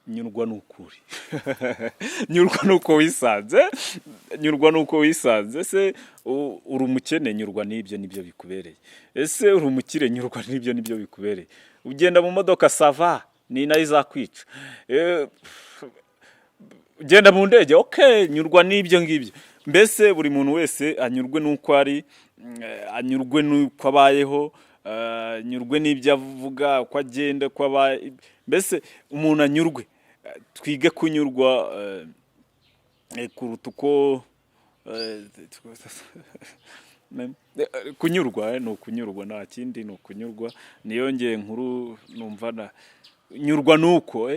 Nyurwa n'ukuri, nyurwa n'uko wisanze, nyurwa n'uko wisanze. Ese uri umukene? Nyurwa n'ibyo, nibyo bikubereye. Ese uri umukire? Nyurwa n'ibyo, nibyo bikubereye. Ugenda mu modoka, ça va, ni nayo izakwica. Ugenda mu ndege, ok, nyurwa n'ibyo ngibyo. Mbese buri muntu wese anyurwe n'uko ari, anyurwe n'uko abayeho, anyurwe n'ibyo avuga, uko agenda, uko abaye. Mbese umuntu anyurwe. Twige kunyurwa kuruta uko kunyurwa. Ni ukunyurwa, nta kindi, ni ukunyurwa. Niyo ngiye nkuru numva na nyurwa nuko,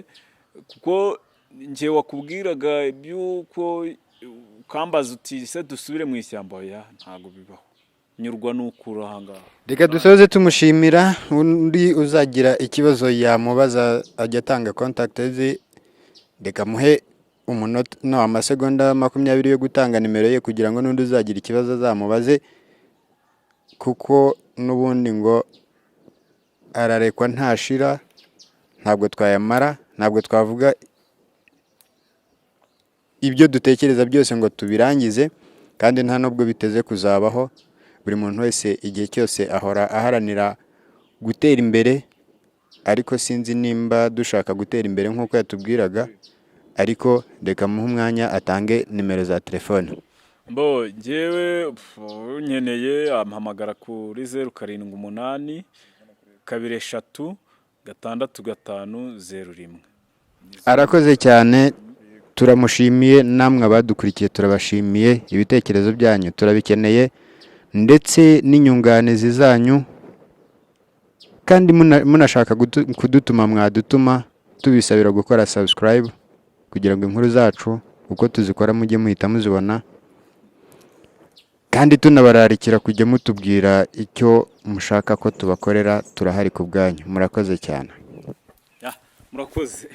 kuko njye wakubwiraga iby'uko Ukambaza uti: "Se dusubire mu ishyamba?" Oya, ntabwo bibaho. Nyurwa n'uko uri aha ngaha. Reka dusoze tumushimira. Undi uzagira ikibazo yamubaza, ajya atanga contact ze. Reka muhe umunota, no, amasegonda 20 yo gutanga nimero ye, kugira ngo n'undi uzagira ikibazo azamubaze, kuko n'ubundi ngo ararekwa ntashira. Ntabwo twayamara, ntabwo twavuga ibyo dutekereza byose ngo tubirangize, kandi nta nubwo biteze kuzabaho. Buri muntu wese igihe cyose ahora aharanira gutera imbere, ariko sinzi nimba dushaka gutera imbere nk'uko yatubwiraga. Ariko reka muhe umwanya atange nimero za telefone. Mbo njyewe nkeneye ampamagara kuri 0782336501. Arakoze cyane, turamushimiye. Namwe abadukurikiye turabashimiye. Ibitekerezo byanyu turabikeneye, ndetse n'inyunganizi zanyu. Kandi munashaka kudutuma, mwadutuma. Tubisabira gukora subscribe kugira ngo inkuru zacu uko tuzikora mujye muhita muzibona, kandi tunabararikira kujya mutubwira icyo mushaka ko tubakorera. Turahari ku bwanyu. Murakoze cyane. Ya, murakoze.